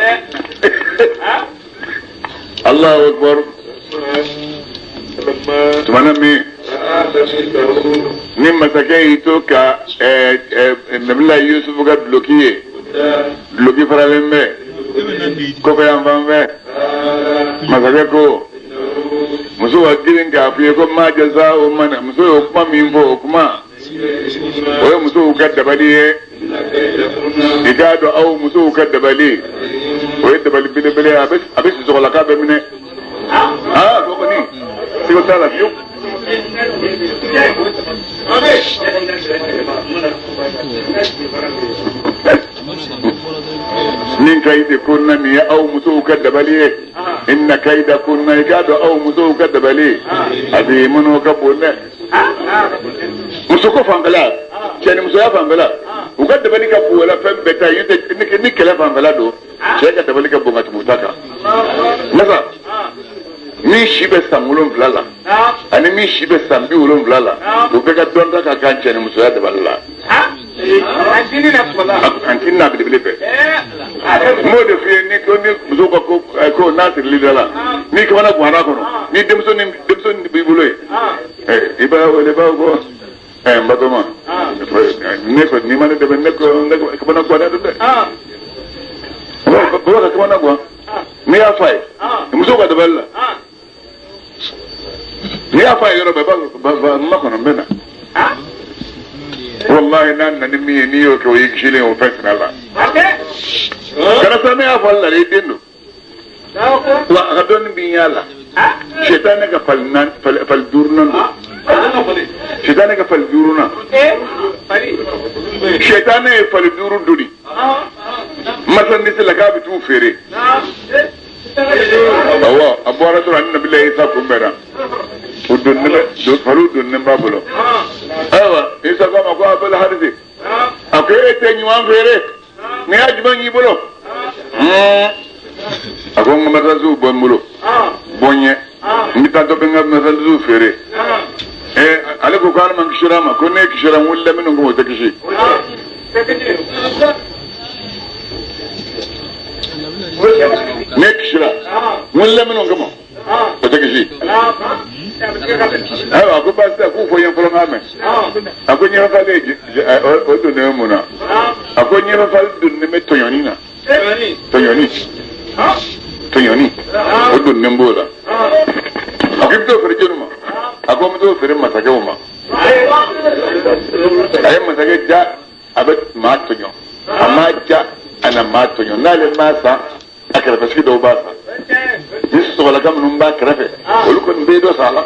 Allahu akbar tumana min ni masakɛ y'i to ka nabila Yusufu ka duloki ye duloki faralen bɛ kɔfɛ yan fan fɛ masakɛ ko muso ka girin k'a f'i ye ko ma jaza o mana muso y'o kuma min fɔ o kuma o ye musow ka dabali ye i k'a dɔn aw musow ka dabali o ye dabali belebele ye a bɛ sisɔgɔla k'a bɛ minɛ o kɔni siga t'a la fiyewu. Min ka ɲi de ko na nin ye aw musow ka dabali ye Inna kaydakunna i k'a dɔn aw musow ka dabali azimun ka bon dɛ. Muso ko fanfɛla, cɛ ni musoya fanfɛla, u ka dabali ka bon wala fɛn bɛɛ ta ye, ni kɛlɛ fanfɛla don, cɛ ka dabali ka bon ka tɛmɛ u ta kan. Masa min si bɛ san 7 la ani min si bɛ san 70 la, u bɛɛ ka dɔn ta ka kan cɛ ni musoya dabali la. An ti n'a belebele fɛ. N b'o de f'i ye, ni ko ni muso ka ko ko n'a sirili da la, n'i kamana ganna kɔnɔ, ni denmisɛnnin b'i bolo yen, i b'a wele, i b'a fɔ ko n batɔma, ne ko n'i ma ne dɛmɛ, ne ko ne kamana ganna dɛ. Baba ka kamana gan, n'i y'a f'a ye, muso ka dabali la, n'i y'a f'a ye yɔrɔ bɛɛ, ba n ma kɔnɔ n bɛ na. Wallahi n'a nana ni min ye, n'i y'o kɛ, o y'i kisilen o fɛn sina la. Kana siran, ne y'a fɔ ale la dɛ, i den don. Wa a ka dɔnni b'i ɲɛ la. Sɛtanɛ ka fali naani, fali duurunan don. Sɛtanɛ ka fali duurunan. Sɛtanɛ ye fali duuru doni. Marchandise la k'a bɛ t'u feere. Awɔ, a bɔra dɔrɔn ani Nabila Isa kunbɛnna. O donnen bɛ, faliw donnen b'a bolo. Ayiwa, Isa ko a ma ko Abul Harisi, a ko e tɛ ɲuman feere, nin y'a jumɛn y'i bolo? A ko n ka marchandise bɔ n bolo, bɔ n ɲɛ, n bɛ taa dɔ bɛ n ka marchandise feere. Ale ko ko Ala ma kisira a ma, ko ne kisira n wulila minnu kama o tɛ kisi. Ne kisira n wulila minnu kama o tɛ kisi. Ayiwa, a ko baasi tɛ, k'u fɔ n ye fɔlɔ n k'a mɛn. A ko ɲɛfɛfalen o donnen bɛ mun na? A ko ɲɛfɛfalen donnen bɛ tɔɲɔni na. Tɔɲɔni. Tɔɲɔni. O donnen b'o la. A ko i bɛ t'o feere jɔnni ma? A ko n bɛ t'o feere masakɛw ma. A ye masakɛ ja, a bɛ maa tɔɲɔ. A m'a ja, a na maa tɔɲɔ. N'ale m'a san, a kɛrɛfɛsigi dɔw b'a san. Ni sɔgɔlaka minnu b'a kɛrɛfɛ, olu kɔni bɛɛ dɔ san a la.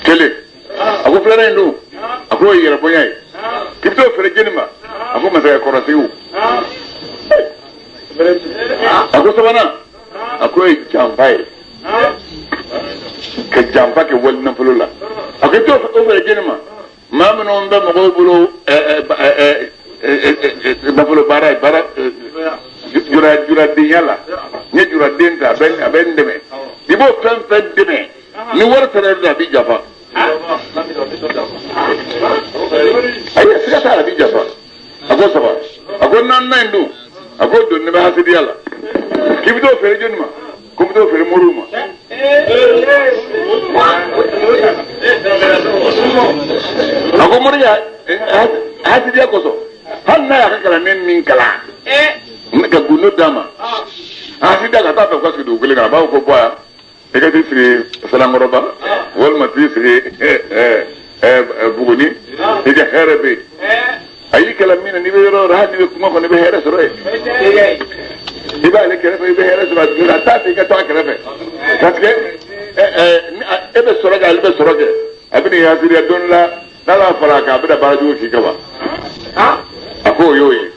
Kelen. A ko filanan in dun, a k'o ye yɛrɛbonya ye. K'i bɛ t'o feere jɔnni ma? A ko masakɛ kɔrɔsigiw. A ko sabanan, a k'o ye janfa ye. Ka janfa kɛ wali nafolo la. A ko i bɛ t'o feere jɔnni ma? Maa minnu bɛ mɔgɔw bolo nafolo baara ye, baara juradenya la, n ye juraden ta, a bɛ n dɛmɛ. I b'o fɛn fɛn dɛmɛ, ni wari sara yɔrɔ a b'i janfa. Ayi, siga t'a la, a b'i janfa. A ko saba, a ko naaninan in dun, a ko donni bɛ hasidiya la. K'i bɛ t'o feere jɔnni ma? Ko n bɛ t'o feere moriw ma. A ko moriya hasidiya kosɔn, hali n'a y'a ka kalanden min kalan, ne ka gundo d'a ma, hasidiya ka taa fɛ ka sigi dugu kelen kan, a b'a fɔ ko bɔ yan, i ka t'i sigi Salankɔrɔba, walima t'i sigi Buguni, i ka hɛrɛ bɛ yen. A y'i kalan min na, n'i bɛ yɔrɔ o yɔrɔ, hali n'i bɛ kungo kɔnɔ, i bɛ hɛrɛ sɔrɔ yen. I b'ale kɛrɛfɛ, i bɛ hɛrɛ sɔrɔ a t'a fɛ i ka to a kɛrɛfɛ, parce que e bɛ sɔrɔ kɛ, ale bɛ sɔrɔ kɛ, a bɛ n'i hasidiya don la, n'ala fara a kan, a bɛna baara jugu k'i kama. A k'o y'o ye.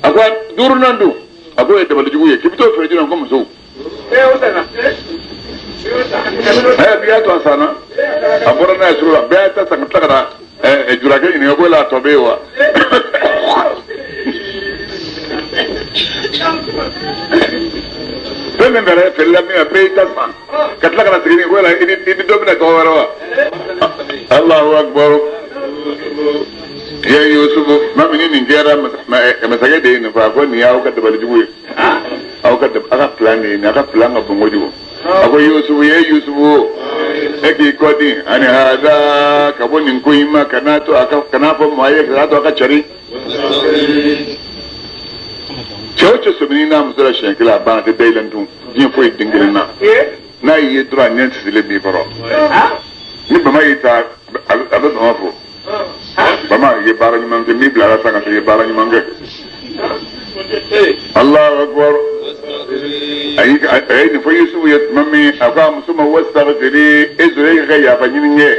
A ko duurunan dun, a k'o ye dabali jugu ye, k'i bɛ t'o feere jɔn ko musow. Bi y'a to a sanna, a bɔra n'a ye sugu la, bɛɛ y'a ta san ka tila ka na jurakɛ ɲininka ko la tɔ bɛ yen wa? Fɛn min bɛrɛ feerela min ma, bɛɛ y'i ta san ka tila ka na segin ko la i ni dɔ bɛna tɔgɔ wɛrɛ wa? Allahu akbar. Ya Yusufu, ma min nin kɛra masakɛ de ye nin fɔ, a ko nin y'aw ka dabali jugu ye, aw ka aw ka plan de ye nin, aw ka plan ka bon kojugu. A ko Yusufu, ye Yusufu, e k'i kɔ di ani hada ka bɔ nin ko in ma, kana to a ka, kana fɔ maa ye, kana to a ka cari. Cɛ o cɛ sɔmini n'a muso la siɲɛ kelen, a banna, a tɛ da i la tun, diɲɛ foyi den kelen na. N'a y'i ye dɔrɔn, a ɲɛ sisilen b'i kɔrɔ. Ni bama y'i ta, a bɛ bama fo. Bama, i ye baara ɲuman kɛ, min bilara san ka taa, i ye baara ɲuman kɛ. Allahu akbar. A ye nin fɔ Yusufu ye tuma min, a ko a muso ma, wastaghfiri, e sɔrɔ e ka yafa ɲini kɛ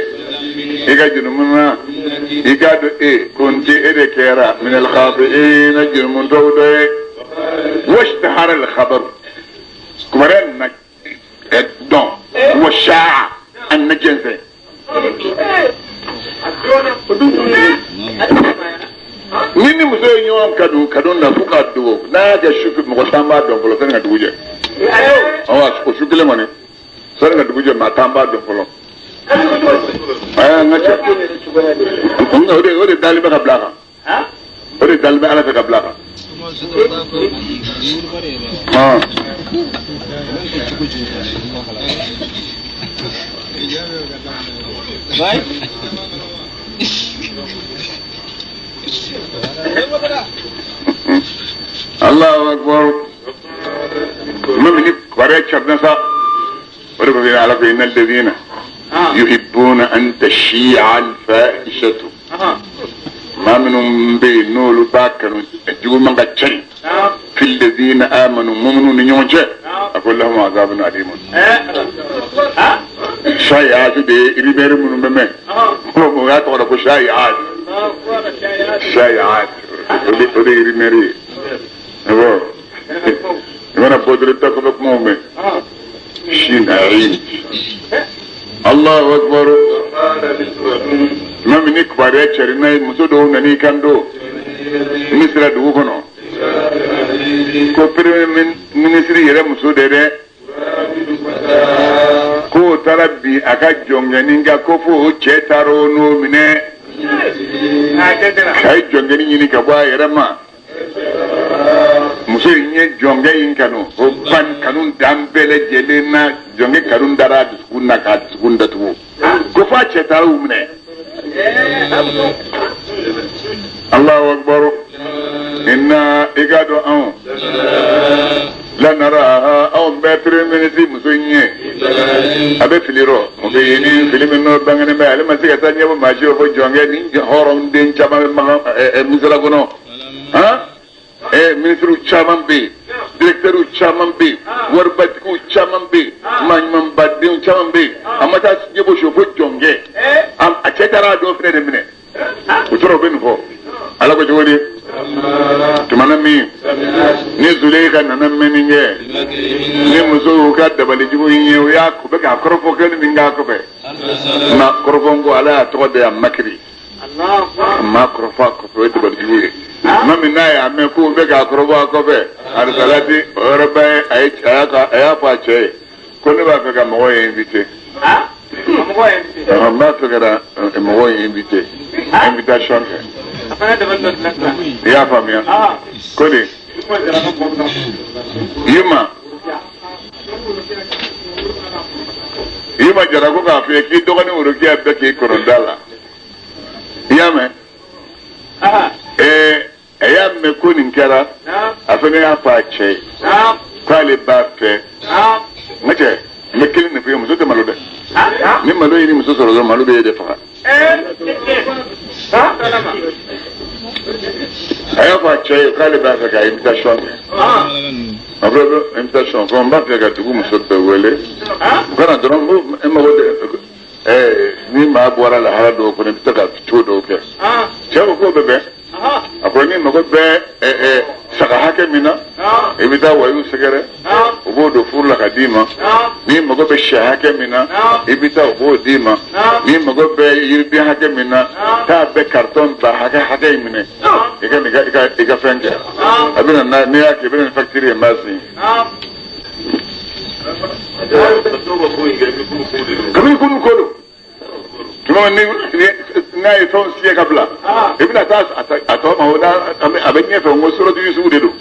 i ka jurumu na, i k'a dɔn e ko n tɛ e de kɛra minal khati'ina jurumutɔw dɔ ye. Washtahara al-khabar, kibaruya nana dɔn wa shaa an na jɛnsɛn. Ni ni muso ye ɲɔgɔn kanu kanu na fo k'a dogo n'a y'a kɛ su mɔgɔ tan b'a dɔn fɔlɔ sani ka dugu jɛ. Awɔ o su kelen kɔni sani ka dugu jɛ maa tan b'a dɔn fɔlɔ. Aa n ka cɛ o de dalen bɛ ka bila a kan. O de dalen bɛ Ala fɛ ka bila a kan. Allahu akbar. Même ni kibaruya carina sa o de ko Ala ko inna alladhina yuhibbuna an tashi'a al-fahishatu. Maa minnu bɛ yen n'olu b'a kanu juguman ka ca fi alladhina amanu mu'minun ni ɲɔgɔn cɛ a ko lahum azabun alimun. Shayi'at de ye ribɛri minnu bɛ mɛn o y'a tɔgɔ da ko shayi'at. Shayi'at o de ye ribɛri ye. Awɔ i mana bɔ dɔrɔn i bɛ taa kɔfɛ kumaw mɛn. Sinayi. Allahu akbar. Tuma min ni kibaruya cari n'a ye muso dɔw nan'i kan don Misira dugu kɔnɔ ko premier ministre yɛrɛ muso de dɛ k'o taara bi a ka jɔnkɛnin kan ko fo o cɛ taara o n'o minɛ a ye jɔnkɛnin ɲini ka bɔ a yɛrɛ ma. Muso in ye jɔnkɛ in kanu o ban kanu dan bɛɛ lajɛlen na jɔnkɛ kanu dara a dusukun na k'a dusukun datugu ko f'a cɛ taara u minɛ. Allahu akbar. Inna i k'a dɔn anw lanaraha anw bɛɛ premier ministre muso in ye a bɛ fili rɔ muso ye ni fili min n'o bangenen bɛ ale ma se ka taa ɲɛbɔ maa si fɔ jɔnkɛ ni hɔrɔnden caman bɛ makan Misira kɔnɔ. Han ministres caman bɛ yen, directeurs caman bɛ yen, waribatigiw caman bɛ yen, maaɲumanbadenw caman bɛ yen. A ma taa ɲɛbɔ si fo jɔnkɛ. A cɛ taara a dɔw fɛnɛ de minɛ. O tora o bɛ nin fɔ. Ala ko cogo di? Tumana min ni Zuleyika nana mɛnni kɛ ni musow ka dabalijugu in ye o y'a u bɛ k'a kɔrɔfɔ kɛli min k'a kɔfɛ. Na kɔrɔfɔ ko Ala y'a tɔgɔ da yan Makiri. A ma kɔrɔfɔ a kɔfɛ o ye dabalijugu ye. Tuma min n'a y'a mɛn k'u bɛ k'a kɔrɔfɔ a kɔfɛ arisalati o yɔrɔ bɛɛ a y'a fɔ a cɛ ye ko ne b'a fɛ ka mɔgɔw invité. N b'a fɛ ka mɔgɔw invité invitation kɛ. I y'a faamuya ko de Yima Jara ko k'a f'i ye k'i dɔgɔnin Worokiya bɛɛ k'i kɔnɔda la. I y'a mɛn? A y'a mɛn ko nin kɛra a fana y'a fɔ a cɛ ye k'ale b'a fɛ. N ka cɛ n bɛ kelen de f'i ye muso tɛ malo dɛ. Ni malo ye ni muso sɔrɔ dɔrɔn malo bɛ e de faga. A y'a fɔ a cɛ ye k'ale b'a fɛ ka invitation kɛ. A fɔ invitation ko n b'a fɛ ka dugu muso bɛɛ wele. U kana dɔrɔn n mago tɛ ni maa bɔra lahara dɔw kɔnɔ i bɛ se ka cogo dɔw kɛ. Cɛ ko k'o bɛ bɛn. A ko ni mago bɛ saga hakɛ min na i bɛ taa wayiw sɛgɛrɛ u b'o don furu la ka d'i ma. Ni mago bɛ sɛ hakɛ min na i bɛ taa u b'o d'i ma. Ni mago bɛ yiriden hakɛ min na taa bɛ karitɔn ba hakɛ hakɛ in minɛ i ka i ka fɛn kɛ. A bɛ na n'i y'a kɛ i bɛ na ni facture ye n b'a signé. Kabini kunun ko don. Tuma ni n'a ye fɛnw siyɛ ka bila i bɛna taa a tɔ ma o a bɛ ɲɛfɛ n ko suratu Yusufu de don.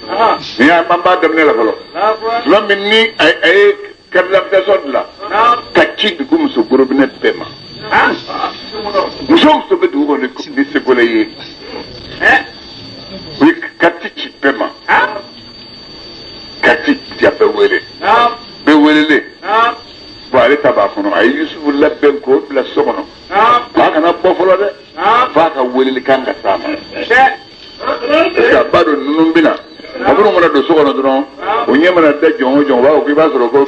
Ni y'an b'a daminɛ la fɔlɔ. Tuma min ni a ye carte d'invitation dilan ka ci dugu muso gorobinɛ bɛɛ ma. Muso o muso bɛ dugu kɔnɔ ni Segolɛ ye u ye carte ci bɛɛ ma. Carte ci a bɛɛ wele. Bɛɛ welelen. Bon ale ta b'a kɔnɔ a ye Yusufu labɛn k'o bila so kɔnɔ. Fa kana bɔ fɔlɔ dɛ. F'a ka weleli kan ka s'a ma. Parce que a b'a dɔn ninnu bɛ na. A minnu mana don so kɔnɔ dɔrɔn o ɲɛ mana da jɔn o jɔn o b'a fɔ k'i b'a sɔrɔ ko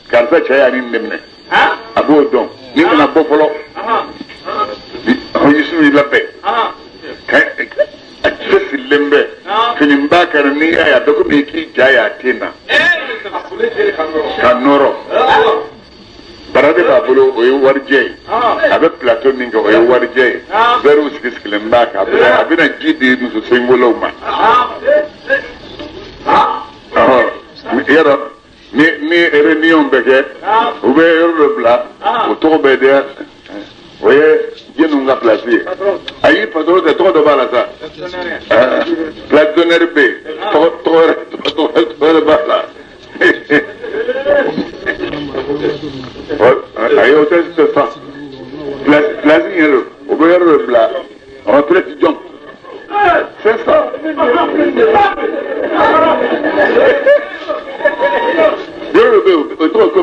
karisa cɛ y'a ni nin minɛ. A b'o dɔn ni nana bɔ fɔlɔ. Yusufu y'i labɛn. A cɛsirilen bɛ fini b'a kɛra n'i y'a ye a bɛ komi k'i ja y'a ten na. Ka nɔrɔ. Bara de b'a bolo o ye warijɛ ye. A bɛ plateau min kɛ o ye warijɛ ye. Verrew sigi sigilen b'a kan. A bɛna ji di muso sengolaw ma. Yɔrɔ ni réunion bɛ kɛ u bɛ yɔrɔ dɔ bila o tɔgɔ bɛ di o ye jɛnw ka place ye. Ayi patron tɛ tɔgɔ dɔ b'a la sa. Place d'honneur bɛ yen tɔgɔ wɛrɛ b'a la. Ayi o tɛ sa. Place in yɛrɛ o bɛ yɔrɔ dɔ bila retraite jɔn. C'est ça. Yɔrɔ dɔ bɛ yen o tɔgɔ ko